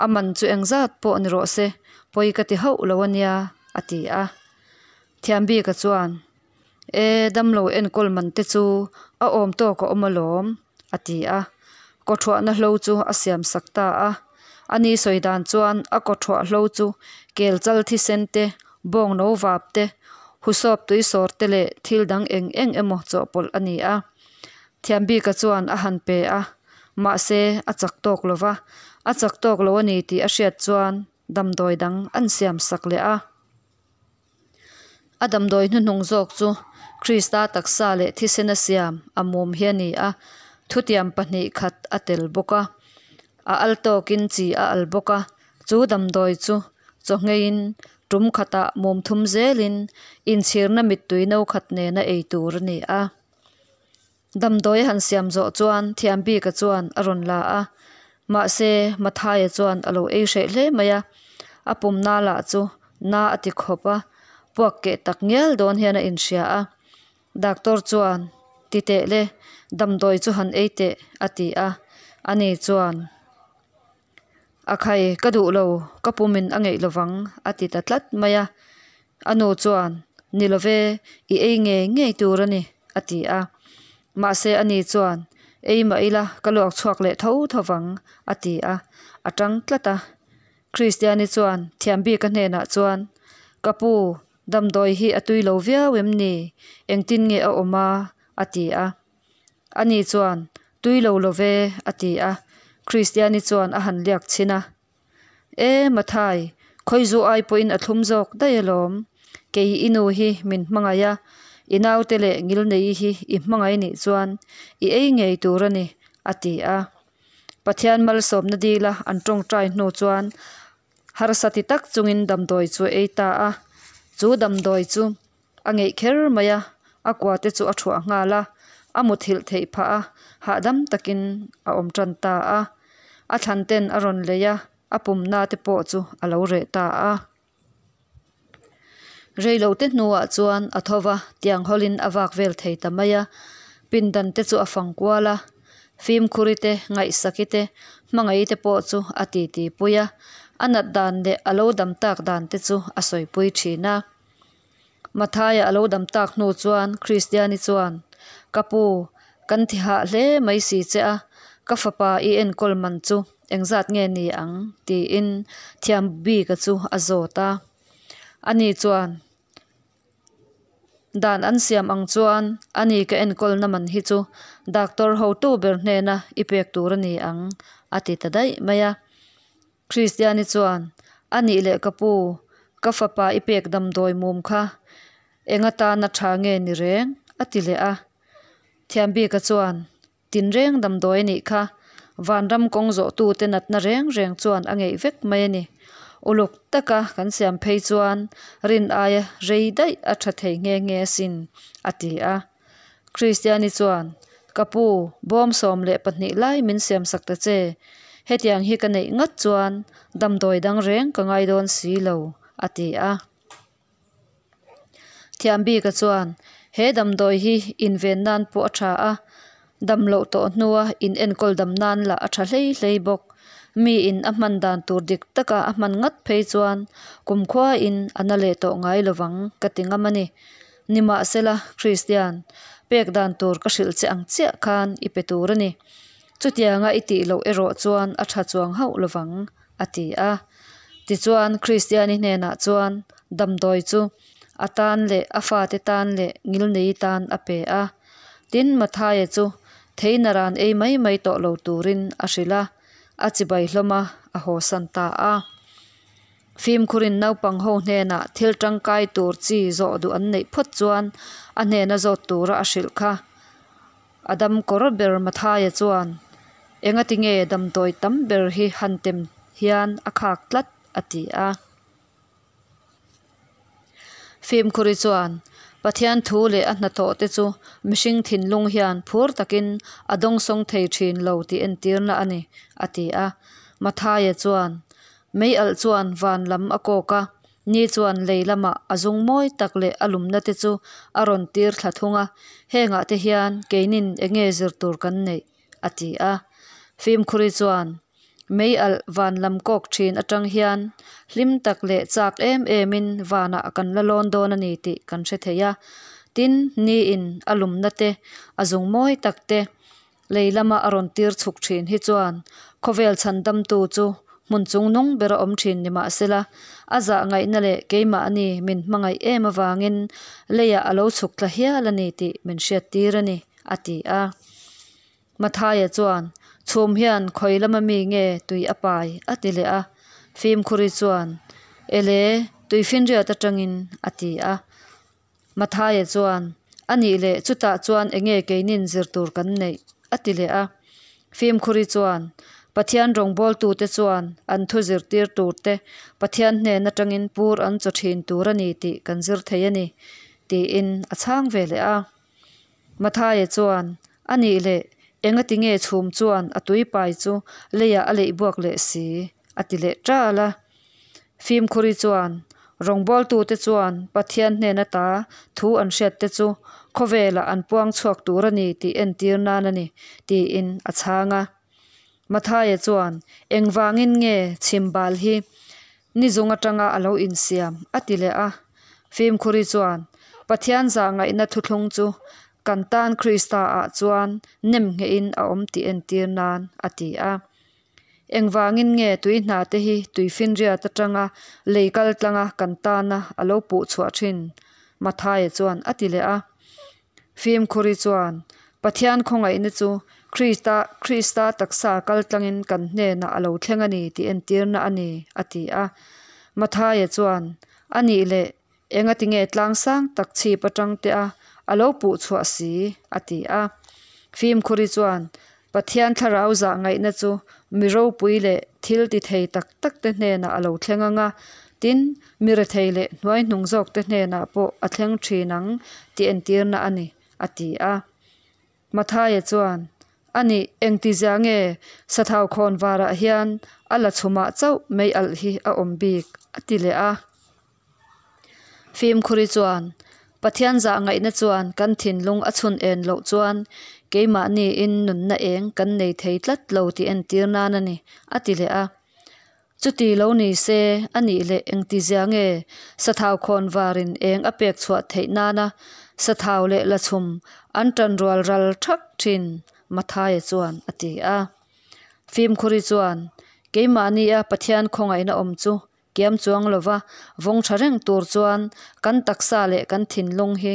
a man chu engzat pawh ni rawh se, pawi ka ti hauh lo a nia, a ti a. Thiambika chuan, E, damlo enkawl man te chu a awm tawk a awm alawm, a ti a. Kawthuahna hlo chu a siamsak ta a. Ani sawi dan chuan a kawthuah hlo chu kel chal thisen te, bawng no vap te, husawp tui sawr te leh thil dang eng eng emaw chawhpawlh a ni a. Thiambika chuan a han pe a, mahse a chak tawk lo va, a chak tawk lo a ni tih a hriat chuan damdawi dang an siamsak leh a. A damdawi hnuhnung zawk chu Krista taksa leh thisena siam a mum hi a ni a, thutiam pahnih khat a tel bawk a. A al tawkin chi a al bawk a, chu damdawi chu chawhngeiin tum khatah mum thum zelin inchhirna mittui no khat nena ei tur a ni a. Damdawi a han siam zawh chuan Thiambika chuan a rawn la a, Mahse, Mathaia chuan a lo ei hreh hle mai a, a pum na lah chu na a ti khawp a, puak keh tak ngial dawn hian a inhria a. Doctor chuan, Ti teh le, damdawi chu han ei teh, a ti a. Ani chuan, A khai, ka duh lo, ka pumin a ngeih lovang, a ti ta tlat mai a. A nu chuan, Ni love, i ei ngei ngei tur a ni, a ti a. Mahse ani chuan, Ei mah ila, ka luak chhuak leh tho tho vang, a ti a, a tang tlat a. Kristiani chuan Thiambika hnenah chuan, Ka pu, damdawi hi a tui lo viau em ni? Engtin nge a awm a? a ti a. Ani chuan, Tui lo lo ve, a ti a. Kristiani chuan a han liak chhin a. E, Mathai, khawizu ai pawhin a thlum zawk daih alawm. Kei i nu hi min hmangaih a, i naute leh ngilneii hi i hmangaih nih chuan i ei ngei tur a ni, a ti a. Pathian malsawmna dila an tawngtai hnu chuan harsa ti tak chungin damdawi chu a ei ta a. Chu damdawi chu a ngeih kher mai a, a kua te chu a thuah nghal a, a muthilh theih phah a, hahdam takin a awm tan ta a. A thlan ten a rawn lei a, a pumna te pawh chu a lo reh ta a. Reilote hnuah chuan a tho va, tiang hawlin a vak vel thei ta mai a. Pindan te chu a fang kual a, Fimkhuri te, Ngaihsaki te, Hmangaih te pawh chu a titi pui a, a nat dan leh a lo dam tak dan te chu a sawipui thin a. Mathaia a lo dam tak hnu chuan Kristiani chuan, Ka pu, kan thi hah hle mai si che a, ka fapa i enkawl man chu engzat nge ni ang? tiin thiam bika chu a zawt a. Ani chuan, Dan an siam ang chuan ani ka enkawlna man hi chu doctor hotu ber hnena i pek tur a ni ang, a ti ta daih mai a. Kristiani chuan, A nih leh ka pu, ka fapa i pek damdawi mum kha eng atana tha nge ni reng? a ti leh a. Thiambika chuan, Tinreng damdawi a nih kha, vanram kawng zawhtute natna reng reng chuan a ngeih vek mai a ni. Uluk taka kan siam phei chuan rin aia rei daih a tha thei nghe nghe asin, a ti a. Kristiani chuan, Ka pu, bawm 12 lai min siamsak ta che. Hetiang hi ka neih ngat chuan damdawi dang reng ka ngai dawn si lo, a ti a. Thiambika chuan, He damdawi hi inven nan pawh a tha a, dam loh tawh hnua in enkawl dam nan lah a tha hlei hlei bawk. Miin a hman dan tur dik taka a hman ngat phei chuan kumkhuain a na leh tawh ngai lovang ka ti ngam a ni. Nimahsela, Kristian, pek dan tur ka hrilh che ang chiah khan i pe tur a ni. Chutianga i tih loh erawh chuan a tha chuang hauh lovang, a ti a. Tichuan, Kristiani hnenah chuan damdawi chu a tan leh a fate tan leh ngilnei tan a pe a. Tin, Mathaia chu thei naran ei mai mai tawh lo turin a hrilh a, a chibai hlawm a, a hawsan ta a. Fimkhurin naupang ho hnenah thil tangkai tur chi zawh duh an neih phawt chuan a hnena zawt tura a hrilh kha. A dam kawr ber Mathaia chuan, Engati nge damdawi tam ber hi han tem hian a khak tlat? a ti a. Fimkhuri chuan, Pathian thu leh a hnathawh te chu mihring thinlung hian phur takin a dawngsawng thei thin lo tih entirna a ni, a ti a. Mathaia chuan, Mei alh chuan van lam a kawk a, ni chuan lei lamah a zung mawi tak leh a lumna te chu a rawn tir thla thung a, hengah te hian keinin enge zir tur kan neih? a ti a. Fimkhuri chuan, Mei alh van lam kawk thin atang hian hlim tak leh chak em emin vanah kan la lawn dawn a ni tih kan hre thei a. Tin, niin a lumna te, a zung mawi tak te lei lama a rawn tir chhuk thin hi chuan khawvel chhandamtu chu hmun chung nung bera awm thin ni mahsela, a zah ngaihna leh keimahni min hmangaih em avangin leiah a lo chhuk thla hial a ni tih min hriattir a ni, a ti a. Mathaia chuan, Chhum hian khawi lama mi nge tui a pai? a ti leh a. Fimkhuri chuan, Ele, tui finriat atangin, a ti a. Mathaia chuan, A nih leh, chutah chuan enge keinin zir tur kan neih? a ti leh a. Fimkhuri chuan, Pathian rawngbawltute chuan an thu zirtir turte Pathian hnen atangin pur an chaw thin tur a ni tih kan zir thei a ni, tiin a chhang ve leh a. Mathaia chuan, A nih leh, Engati nge chhum chuan a tui pai chu leiah a leih buak leh si? a ti leh ṭal a. Fimkhuri chuan, Rawngbawltute chuan Pathian hnen ata thu an hriatte chu khawvelah an puang chhuak tur a ni tih entir nan a ni, tiin a chhang a. Mathaia chuan, Engvangin nge chhimbal hi ni zung atanga a lo insiam? a ti leh a. Fimkhuri chuan, Pathian zahngaihna thuthlung chu kan tan Krista-ah chuan nemnghehin a awm tih entir nan, a ti a. Engvangin nge tui hna te hi tuifinriat atanga lei kal tlanga kan tana a lo puh chhuah thin? Mathaia chuan a ti leh a. Fimkhuri chuan, Pathian khawngaihna chu Krista Krista taksa kal tlangin kan hnenah a lo thleng a ni tih entirna a ni, a ti a. Mathaia chuan, A nih leh, engati nge tlang sang tak chhip atang te a a lo puh chhuah si? a ti a. Fimkhuri chuan, Pathian thlarau zah ngaihna chu mi ropui leh thil ti thei tak tak te hnenah a lo thleng ang a, tin, mi rethei leh hnuaihnung zawk te hnenah pawh a thleng thin ang tih entirna a ni, a ti a. Mathaia chuan, A nih, engtizia nge sathau khawn varah hian a la chhumah chauh mei alh hi a awm bik? a ti leh a. Fimkhuri chuan, Pathian zah ngaihna chuan kan thinlung a chhun en loh chuan keimahniin nunna eng kan nei thei tlat lo tih entir nan a ni, a ti leh a. Chuti lo ni se, a nih leh engtizia nge sathau khawn varin eng a pek chhuah theih nana sathau leh lachhum an tanrual ral thak thin? Mathaia chuan a ti a. Fimkhuri chuan, Keimahnia Pathian khawngaihna awm chu Kiam chuang lova vawng tha reng tur chuan kan taksa leh kan thinlung hi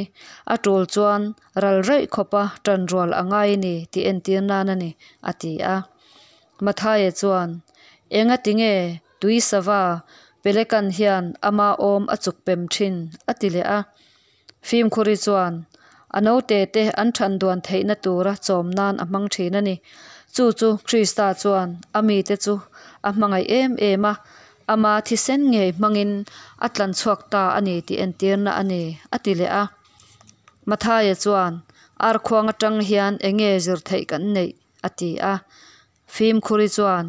a tul chuan ral raih khawpa tan rual a ngai ni tih entir nan a ni, a ti a. Mathaia chuan, Enga tinge tui sava pelekan hian ama awm a chuk pem thin? a ti leh a. Fimkhuri chuan a naute te an than duan theihna tura chawm nan a hmang thin a ni. Chu chu Krista chuan a mite chu a hmangaih em em a, ama thisen ngei hmangin a tlan chhuak ta a ni tih entirna a ni, a ti leh a. Mathaia chuan, Arkhuang atang hian enge zir theih kan neih? a ti a. Fimkhuri chuan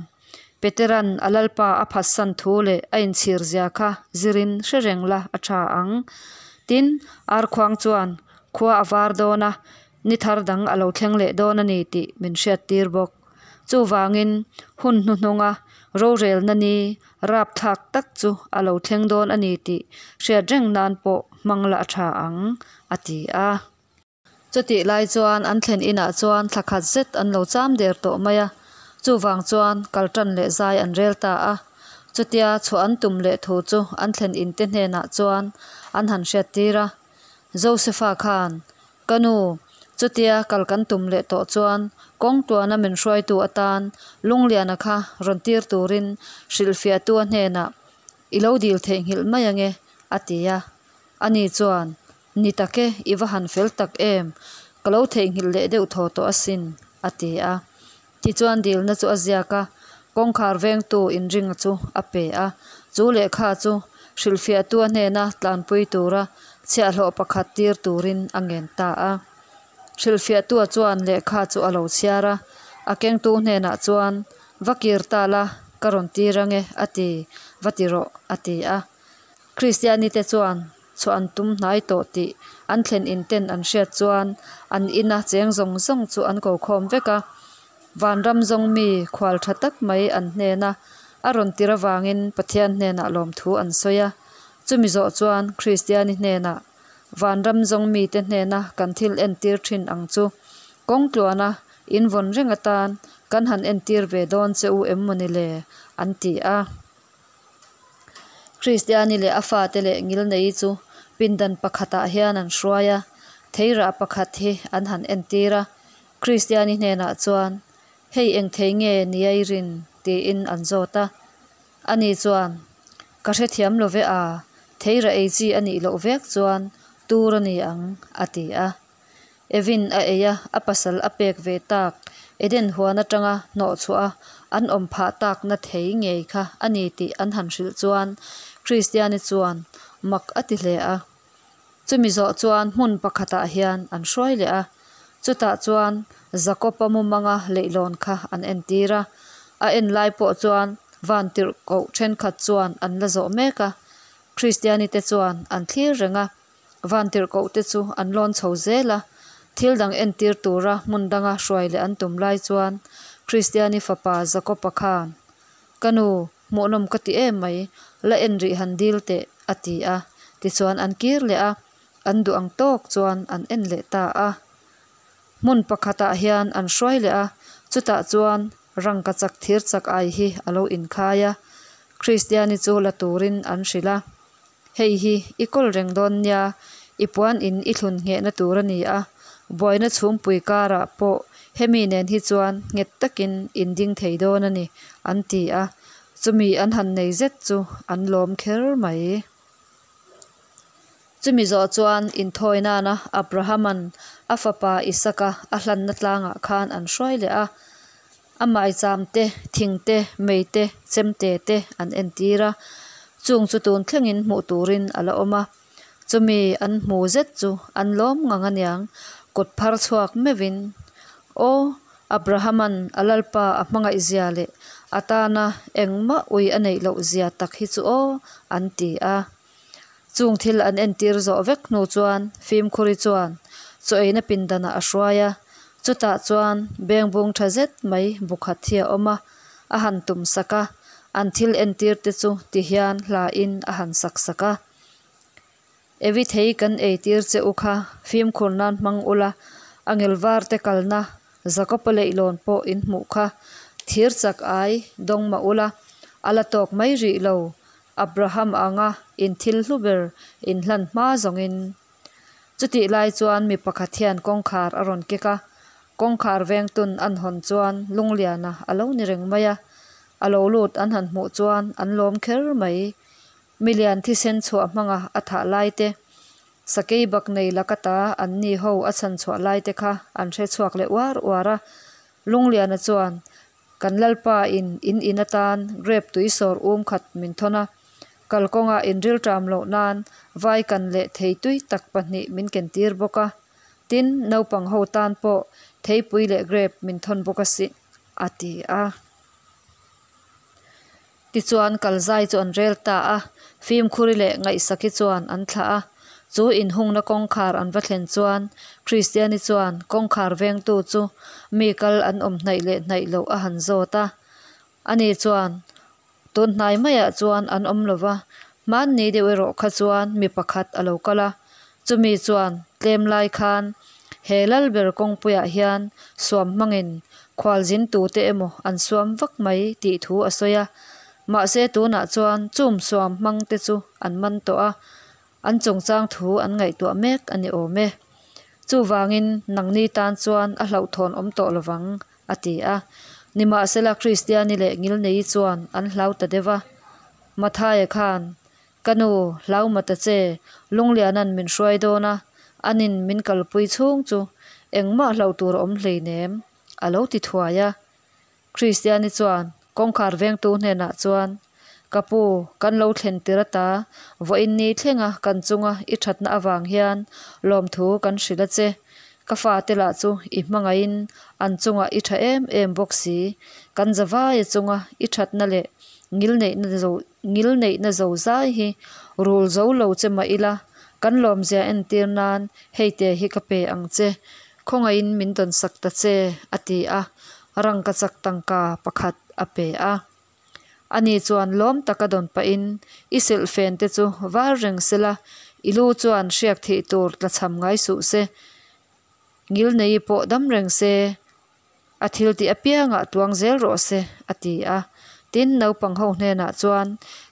Petera'n a Lalpa a phatsan thu leh a inchhir zia kha zirin hre reng la a tha ang. Tin, arkhuang chuan khua a var dawn a, ni thar dang a lo thleng leh dawn a ni tih min hriattir bawk. Chuvangin, hun hnuhnunga rorelna ni rapthlak tak chu a lo thleng dawn a ni tih hriat reng nan pawh hmang la a tha ang, a ti a. Chutih lai chuan an thlen inah chuan thla khat zet an lo cham der tawh mai a, chuvang chuan kal tan leh zai an rel ta a. Chutia chhuah an tum leh thu chu an thlen in te hnenah chuan an han hriat tir a. Josefa khan, Ka nu, chutia kal kan tum leh tawh chuan kawng tuana min hruaitu atan Lungliana kha rawn tir turin hrilhfiahtua hnenah i lo dil theihnghilh mai ange, a ti a. Ani chuan, Ni tak e, i va han fel tak em? Ka lo theihnghilh leh deuh thaw tawh asin, a ti a. Tichuan dilna chu a ziak a, kawngkhar vengtu inringa chu a pe a. Chu lehkha chu hrilhfiahtu a hnena tlanpui tura chhiahhlawh pakhat tir turin a ngen ta a. Hrilhfiahtua chuan lehkha chu a lo chhiar a, a kengtu hnenah chuan, Va kir ta la, ka rawn tir ange, a ti, va ti rawh, a ti a. Kristianite chuan chhuah an tum hnai tawh tih an thlen in ten an hriat chuan an ina cheng zawng zawng chu an ko khawm vek a. Vanram zawng mi khual tha tak mai an hnena a rawn tir avangin Pathian hnenah lawmthu an sawi a. Chumi zawh chuan Kristiani hnenah Vanram zawng mite hnena kan thil entir thin ang chu kawng tluana in vawn reng atan kan han entir ve dawn che u em mawni le? an ti a. Kristiani leh a fate leh ngilneii chu pindan pakhatah hian an hruai a, theirah pakhat hi an han entir a. Kristiani hnenah chuan, Hei eng thei nge nia i rin? tiin an zawt a. Ani chuan, Ka hrethiam lo ve a, theirah ei chi a nih loh vek chuan tur a ni ang, a ti a. Evin a ei a, a pasal a pek ve tak, Eden huan atanga hnawhchhuah a an awm phah takna thei ngei kha a ni tih an han hrilh chuan Kristiani chuan mak a ti hle a. Chumi zawh chuan hmun pakhatah hian an hruai leh a. Chutah chuan Jakob-a mumanga leihlawn kha an entir a. A en lai pawh chuan vantirhkoh thenkhat chuan an la zawh mek a. Kristianite chuan an thlir reng a. Vantirhkohte chu an lawn chho zel a. Thil dang entir tura hmun danga hruai leh an tum lai chuan Kristiani fapa Jakob-a khan, Ka nu, hmuhnawm ka ti em mai, la en rih han dil teh, a ti a. Tichuan an kir leh a, an duh ang tawk chuan an en leh ta a. Hmun pakhatah hian an hruai leh a, chutah chuan rangkachak thir chak ai hi a lo inkhai a, Kristiani chu la turin an hrilh a. Hei hi i kawl reng dawn nia, i puan in i thlun nghehna tur a ni a, buaina chhumpui karah pawh hemi nen hi chuan nghet takin in ding thei dawn a ni, an ti a, chumi an han nei zet chu an lawm kher mai. Chumi zawh chuan inthawi nana Abrahama'n a fapa Isaka a hlanna tlangah khan an hruai leh a, a maicham te, thing te, mei te, chemte te an entir a, chung chu tun thlengin hmuh turin a la awm a. Chumi an hmu zet chu an lawm ngang aniang, kut phar chhuak meuhin, Aw, Abrahama'n a Lalpa a hmangaih zia leh a tana engmah ui a neih loh zia tak hi chu aw, an ti a. Chung thil an entir zawh vek hnu chuan Fimkhuri chuan chaw eina pindanah a hruai a, chutah chuan bengbung tha zet mai bu khat hi a awm a, a han tum sak a, an thil entir te chu ti hian hlain a han sak sak a. Evi thei kan eitir che u kha fimkhur nan hmang ula, a ngelvar te kalna Jakob-a leihlawn pawh in hmuh kha thir chak ai dawng mah ula, a la tawk mai rih lo, Abraham anga in thil hlu ber in hlan hma zawngin. Chutih lai chuan mi pakhat hian kawngkhar a rawn kek a, kawngkhar vengtun an hawn chuan Lungliana a lo ni reng mai a, a lo lut an han hmuh chuan an lawm kher mai. Milian thisen chhuah hmanga a thah lai te, sakei bak nei laka ta an ni ho a chhan chhuah lai te kha an hre chhuak leh uar uar a. Lungliana chuan, Kan Lalpa in in in atan grape tui sawr um khat min thawn a, kalkawngah in rilṭam loh nan vai kan leh thei tui tak pahnih min ken tir bawk a, tin, naupang ho tan pawh theipui leh grape min thawn bawk a si, a ti a. Tichuan kalzai chu an rel ta a, fimkhuri leh ngaihsaki chuan an thlah a. Chu inhungna kawngkhar an va thlen chuan Kristiani chuan kawngkhar vengtu chu mi kal an awm hnaih leh hnaih loh a han zawt a. Ani chuan, Tun hnai maiah chuan an awm lo va, hmanni deuh erawh kha chuan mi pakhat a lo kal a. Chumi chuan tlem lai khan he Lalber kawngpuiah hian suam hmangin khualzin tute emaw an suam vak mai tih thu a sawi a. Mahse tunah chuan chum suam hmangte chu an man tawh a, an chungchang thu an ngaihtuah mek a ni awm e. Chuvangin nangni tan chuan a hlauhthawn awm tawh lovang, a ti a. Nimahsela Kristiani leh Ngilneii chuan an hlau ta deuh a. Mathaia khan Ka nu, hlau ma ta che, Lungliana'n min hruai dawn a, anin min kalpui chhung chu engmah hlauh tur a awm hleinem, a lo ti thuai a. Kristiani chuan kawngkhar vengtu hnenah chuan, Ka pu, kan lo thlen tir ata, vawiin ni thlenga kan chunga i thatna avang hian lawmthu kan hrilh a che. Ka fate lah chu i hmangaihin an chungah i tha em em bawk si. Kan zavaia chunga i thatna leh ngilneihna Ngil neihna zo zai hi rul zo lo che mah ila, kan lawmzia entir nan hei te hi ka pe ang che, khawngaihin min dawn sak ta che, a ti a, rangkachak tangka pakhat a pe a. Ani chuan lawm taka dawn pahin, I silhfen te chu var reng sela, i lu chuan hriak thih tur tlachham ngai suh se, ngil nei pawh dam reng se, A thil tih apiangah tuang zel rawh se, a ti a. Tin, naupang ho hnenah chuan,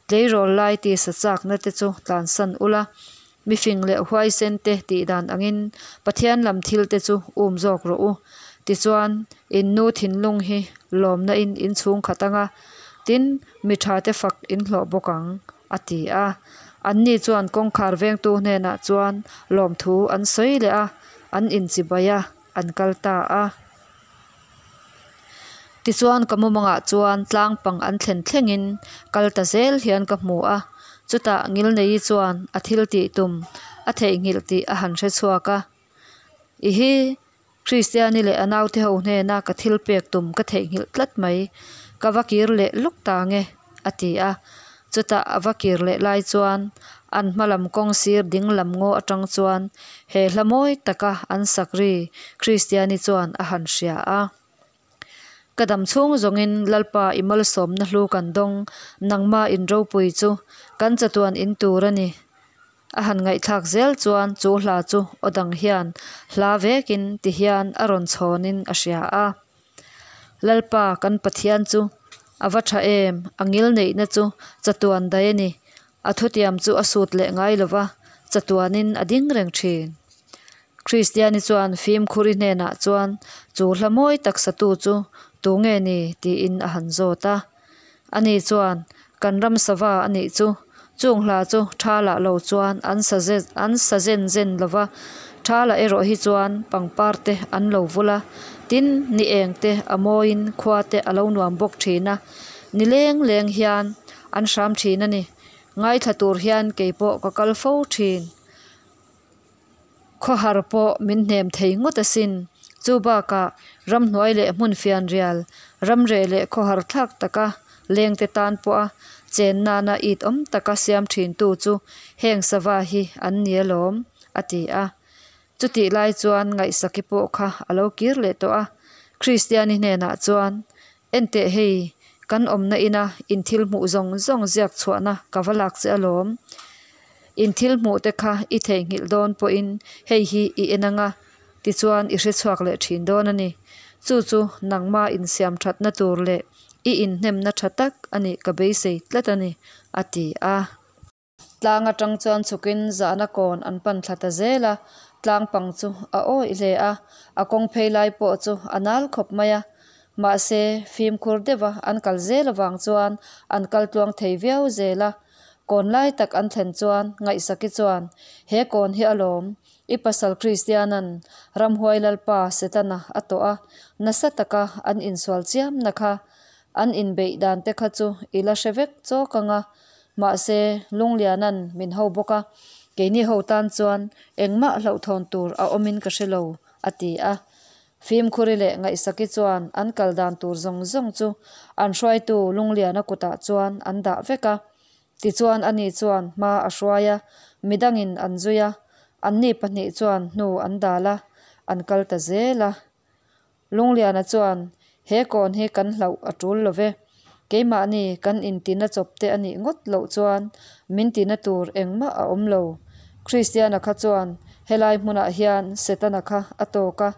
Tleirawl lai tisa chakna te chu tlansan ula, mifing leh huaisen te tih dan angin Pathian lam thil te chu um zawk rawh u. Tichuan, in nu thinlung hi lawmna in in chhung khat anga, tin, mi tha te fak in hlawh bawk ang, a ti a. Anni chuan kawngkhar vengtu hnenah chuan lawmthu an sawi leh a, an inchibai a. an kal ta a. Tichuan ka mumangah chuan tlang pang an thlen thlengin kal ta zel hian ka hmu a, chutah Ngilneii chuan a thil tih tum a theihnghilh tih a han hre chhuak a. I hi! Kristiani leh a naute ho hnena ka thil pek tum ka theihnghilh tlat mai, ka va kir leh lawk ta nge, a ti a. Chutah a va kir leh lai chuan an hma lam kawng sir ding lam ngaw atang chuan he hla mawi taka an sak ri Kristiani chuan a han hria a. Ka dam chhung zawngin Lalpa i malsawmna hlu kan dawng, nangma in ropui chu kan chatuan in tur a ni. A han ngaihthlak zel chuan chu hla chu aw dang hian hla vekin ti hian a rawn chhawnin a hria a. Lalpa kan Pathian chu a va tha em, a ngil neihna chu chatuan daih a ni. A thutiam chu a sut leh ngai lo va, chatuanin a ding reng thin. Kristiani chuan fimkhuri hnenah chuan chu hla mawi tak satu chu tu nge ni tiin a han zawt a. Ani chuan, Kan ram sava a nih chu. Chung hla chu thalah lo chuan an sa an sa zen zen lo va, thalah erawh hi chuan pangpar te an lo vul a, tin, ni eng te a mawiin khua te a lo nuam bawk thin a, ni leng leng hian an hram thin a ni. Ngaithla tur hian kei pawh ka kal fo thin. Khawhar pawh min hnem thei ngawt asin. Chu bakah ramhnuai leh hmun fianrial, ramreh leh khawhar thlak taka lengte tan pawha chen nana it awm taka siam thintu chu heng sava hi an ni alawm, a ti a. Chutih lai chuan Ngaihsaki pawh kha a lo kir leh tawh a. Kristiani hnenah chuan, Enteh hei, kan awmna ina in thil hmuh zawng zawng ziak chhuahna ka va lak che alawm. In thil hmuh te kha i theihnghilh dawn pawhin hei hi i en anga, tichuan i hre chhuak leh thin dawn a ni. Chu chu nangma insiam thatna tur leh i inhnemna tha tak a nih ka beisei tlat a ni, a ti a. Tlang atang chuan chhukin zahna kawn an pan thla ta zel a, tlang pang chu a awih hle a, a kawng phei lai pawh chu a nal khawp mai a. Mahse, fimkhur deuha an kal zel avang chuan an kal tluang thei viau zel a. Kawn lai tak an thlen chuan Ngaihsaki chuan, He kawn hi alawm, i pasal Kristianan ramhuai lalpa Setana a tawh a, nasa taka an insual chiamna kha. An inbeih dan te kha chu i la hre vek chawk ang a, mahse Lungliana'n min ho bawk a, keini ho tan chuan engmah hlauhthawn tur a awmin ka hre lo, a ti a. Fimkhuri leh Ngaihsaki chuan an kal dan tur zawng zawng chu an hruaitu Lungliana kutah chuan an dah vek a. Tichuan ani chuan hma a hruai a, midangin an zui a, anni pahnih chuan hnu an dal a, an kal ta zel a. Lungliana chuan, He kawn hi kan hlauh a tul lo ve. Keimahni kan intina chawp te a nih ngawt loh chuan min tina tur engmah a awm lo. Kristiana kha chuan helai hmunah hian Setana kha a tawk a,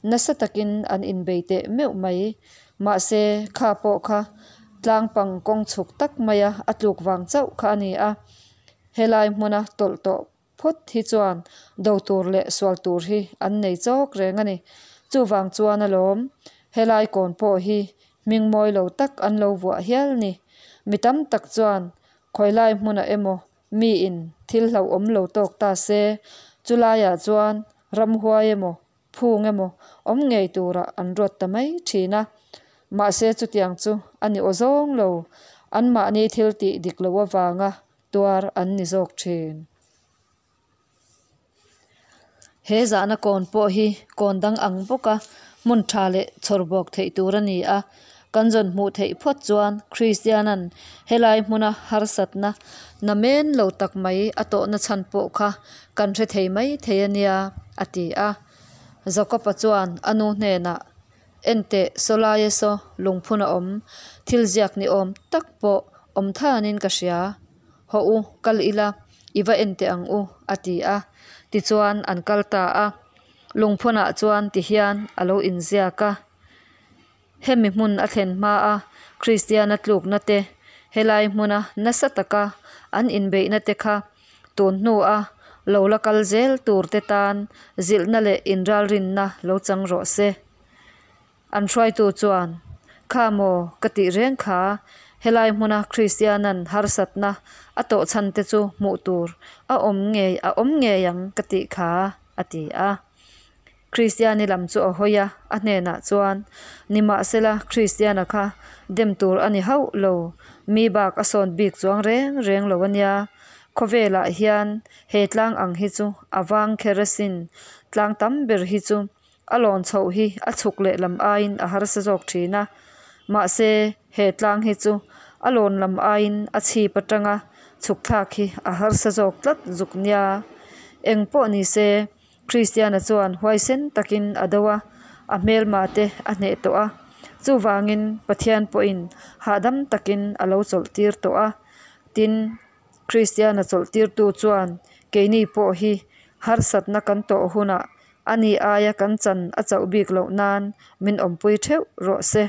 nasa takin an inbei teh meuh mai. Mahse, kha pawh kha tlangpang kawng chhuk tak maia a tluk vang chauh kha a ni a. Helai hmuna tawlh tawh Phawt hi chuan do tur leh sual tur hi an nei chawk reng a ni. Chuvang chuan alawm, helai kawn pawh hi hming mawi lo tak an lo vuah hial ni. Mi tam tak chuan khawilai hmunah emaw miin thil hlauhawm lo tawk ta se, chulaiah chuan ramhuai emaw phung emaw awm ngei turah an ruat ta mai thin a. Mahse chutiang chu a ni awzawng lo, anmahni thil tih dik loh avanga tuar an ni zawk thin. He zahna kawn pawh hi kawn dang ang bawka hmun tha leh chhawr bawk theih tur a ni a, kan zawn hmuh theih phawt chuan Kristianan helai hmuna harsatna namen lo tak mai a tawhna chhan pawh kha kan hre thei mai thei a nia, a ti a. Jakob-a chuan a nu hnenah, Enteh, sawlaia saw lungphun a awm, thil ziak ni awm tak pawh awm thanin ka hria. Hawh u, kal ila, i va en teh ang u, a ti a. Tichuan an kal ta a. Lungphunah chuan ti hian a lo inziak a. Hemi hmun a thlen hmaa Kristiana tlukna te, helai hmuna nasa taka an inbeihna te kha tun hnua lo la kal zel tur te tan zilhna leh inralrinna lo chang rawh se. An hruaitu chuan, Kha maw, ka tih reng kha, helai hmuna Kristianan harsatna a tawh chhan te chu hmuh tur a awm ngei a awm ngei ang ka tih kha, a ti a. Kristiani lam chu a hawi a, a hnenah chuan, Nimahsela, Kristiana kha dem tur a ni hauh lo, mi bak a sawn bik chuang reng reng lo a nia. Khawvelah hian he tlang ang hi chu a vang kher asin, tlang tam ber hi chu. A lawn chhoh hi a chhuk leh lam aiin a harsa zawk thin a, mahse he tlang hi chu a lawn lam aiin a chhip atanga chhuk thlak hi a harsa zawk tlat zuk nia. Eng pawh ni se Kristiana chuan huaisen takin a do a, a hmelma te a hneh tawh a, chuvangin Pathian pawhin hahdam takin a lo chawlh tir tawh a. Tin, Kristiana chawlh tirtu chuan keini pawh hi harsatna kan tawh hunah a ni aia kan chan a chauh bik loh nan min awmpui theuh rawh se.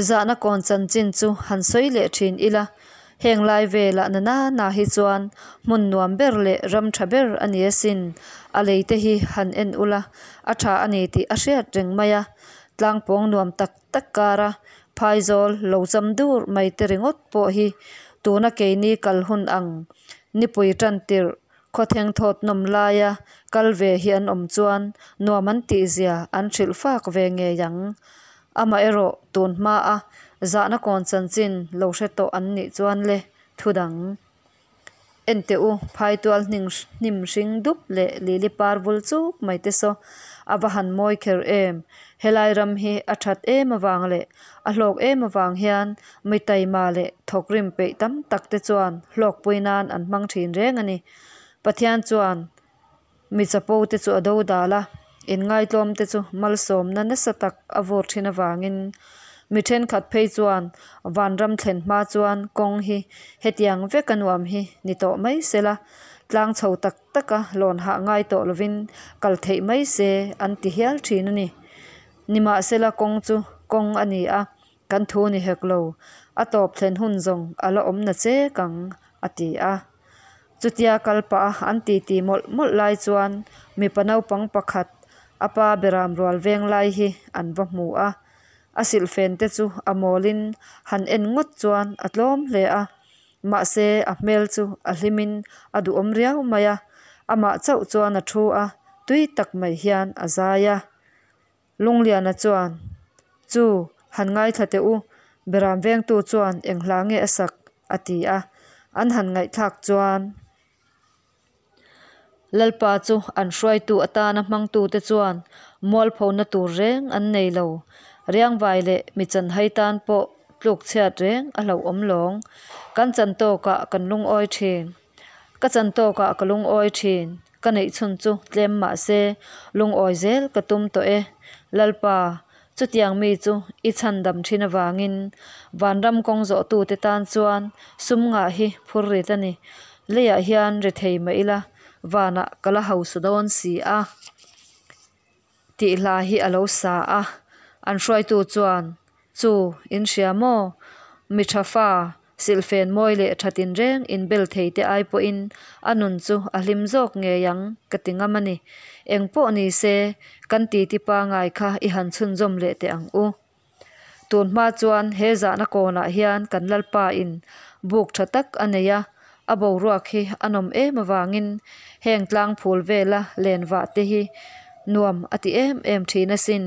Zahna kawn chanchin chu han sawi leh thin ila, heng lai velah na na na hi chuan hmun nuam ber leh ram tha ber a ni asin, a lei te hi han en ula a tha a ni tih a hriat reng mai a, tlangpawng nuam tak tak kara phaizawl lo cham dur mai te ringawt pawh hi tuna keini kal hun ang nipui tan tirh Khawtheng thawt nawm laia kal ve hi an awm chuan nuam an tihzia an hrilh fak ve ngei ang. Amaherawh tun hmaa zahna kawn chanchin lo hre tawh an nih chuan le thu dang. Enteh u, phaitual hnim hring dup leh lili par vul chuk mai te saw a va han mawi kher em. Helai ram hi a that em avang leh a hlawk em avang hian mi taima leh thawkrim peih tam tak te chuan hlawkpui nan an hmang thin reng a ni. Pathian chuan mi chapo te chu a do dal a, inngaitlawm te chu malsawmna nasa tak a vur thin avangin mi thenkhat phei chuan vanram thlen hma chuan kawng hi hetiang veka nuam hi ni tawh mai sela, tlang chho tak taka lawn hah ngai tawh lovin kal theih mai se an ti hial thin a ni. Nimahsela kawng chu kawng a ni a, kan thu ni hek lo, a tawp thlen hun zawng a la awm na chek ang, a ti a. Chutia kal pah a an titi mawlh mawlh lai chuan mipa naupang pakhat a pa beram rual veng lai hi an va hmu a. A silhfen te chu a mawlin han en ngawt chuan a tlawm hle a. Mahse, a hmel chu a hlimin a duhawm riau mai a, amah chauh chuan a thu a, tui tak mai hian a zai a. Lungliana chuan, Chu, han ngaithla teh u, Beram vengtu chuan eng hla nge a sak? a ti a, an han ngaihthlak chuan. Lalpa chu an hruaitu atana hmangtute chuan mualphona tur reng an nei lo. Riangvai leh mi chanhai tan pawh tluk chhiat reng a hlauhawm lawng. Kan chan tawkah kan lungawi thin. Ka chan tawkah ka lungawi thin. Ka neih chhun chu tlem mah se lungawi zel ka tum tawh e. Lalpa, chutiang mi chu i chhandam thin avangin vanram kawng zawhtute tan chuan sum ngah hi phur rit a ni. Leiah hian ri thei mah ila vanah ka la hausa dawn si a tih hla hi a lo sa a. An hruaitu chuan, Chu, in hria maw? Mi tha fa, silhfen mawi leh tha tinreng inbel thei te ai pawhin a nun chu a hlim zawk ngei ang ka ti ngam a ni. Eng pawh ni se, kan titi pangai kha i han chhunzawm leh teh ang u. Tun hma chuan he zahna kawnah hian kan Lalpa in buk tha tak a nei a, a boruak hi a nawm em avangin heng tlang phul vela len vah te hi nuam a ti em em thin asin.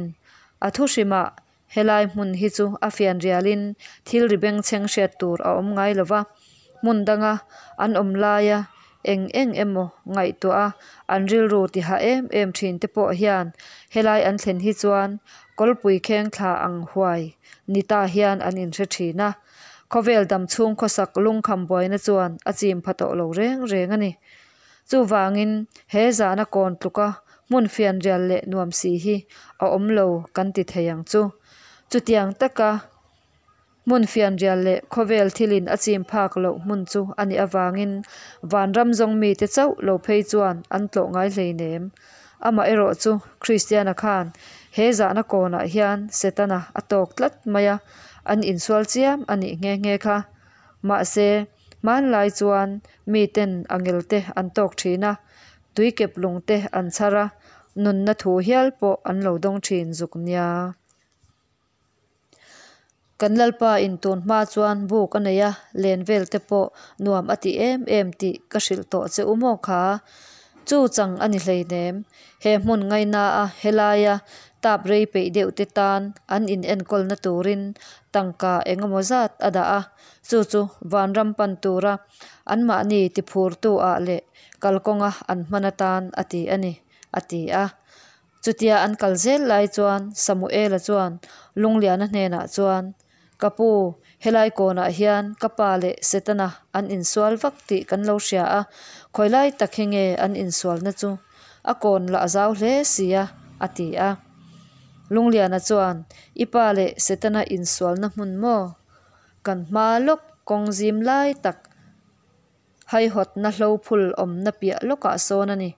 A thu hrimah Helai hmun hi chu a fian rialin thil ri bengchheng hriat tur a awm ngai lo va, hmun danga an awm laia eng eng emaw ngaihtuah a an rilru ti hah em em thin te pawh hian helai an thlen hi chuan kawlpui kheng thla ang huai ni ta hian an inhre thin a, khawvel dam chhung khawsak lungkham buaina chuan a chim pha tawh lo reng reng a ni. Chuvangin he zahna kawn tluka hmun fianrial leh nuam si hi a awm lo kan ti thei ang chu. Chutiang taka hmun fianrial leh khawvel thilin a chim phak loh hmun chu a nih avangin vanram zawng mite chauh lo phei chuan an tlawh ngai hleinem. Amaherawh chu Kristiana khan he zahna kawnah hian Setana a tawk tlat mai a, an insual chiam a nih nghe nghe kha. Mahse, hmanlai chuan miten angelte an tawk thin a, tuikep lungte an chhar a, nunna thu hial pawh an lo dawng thin zuk nia. Kan Lalpa in tun hma chuan buk a nei a, len vel te pawh nuam a ti em em tih ka hrilh tawh che u maw kha? Chu chang a ni hleinem. He hmun ngaina a helaia Tap rei peih deuh te tan an in enkawlna turin tangka engemaw zat a dah a, chu chu vanram pan tura anmahni tiphurtu ah leh kalkawnga an hman atan a ti a ni, a ti a. Chutia an kal zel lai chuan Samuela chuan Lungliana hnenah chuan, Ka pu, helai kawnah hian ka pa leh Setana an insual vak tih kan lo hria a, khawilai tak hi nge an insualna chu? A kawn lah a zau hle si a, a ti a. Lungliana chuan, I pa leh Setana insualna hmun maw? Kan hma lawk kawng zim lai tak haihawtna hlo phul awmna piah lawkah sawn a ni.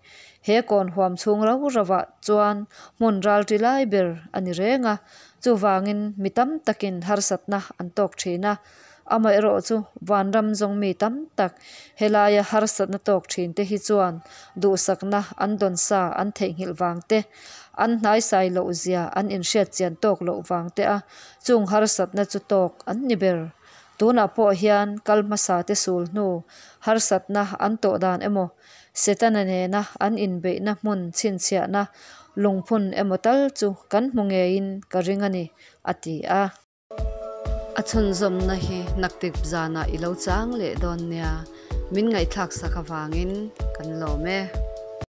He kawn huam chhung rau rauah chuan hmun ralṭi lai ber a ni reng a, chuvangin mi tam takin harsatna an tawk thin a. Amaherawh chu vanram zawng mi tam tak helaia harsatna tawk thin te hi chuan duhsakna an dawn sa an theihnghilh vang te, an hnaisai loh zia an inhriat chian tawk loh vang te a chung harsatna chu tawk an ni ber. Tunah pawh hian kal hmasa te sul hnu harsatna an tawh dan emaw, Setana nena an inbeihna hmun chhinchhiahna lungphun emaw tal chu kan hmu ngeiin ka ring a ni, a ti a. A chhunzawmna hi naktip zanah i lo chang leh dawn nia, min ngaihthlak sak avangin kan lawm e.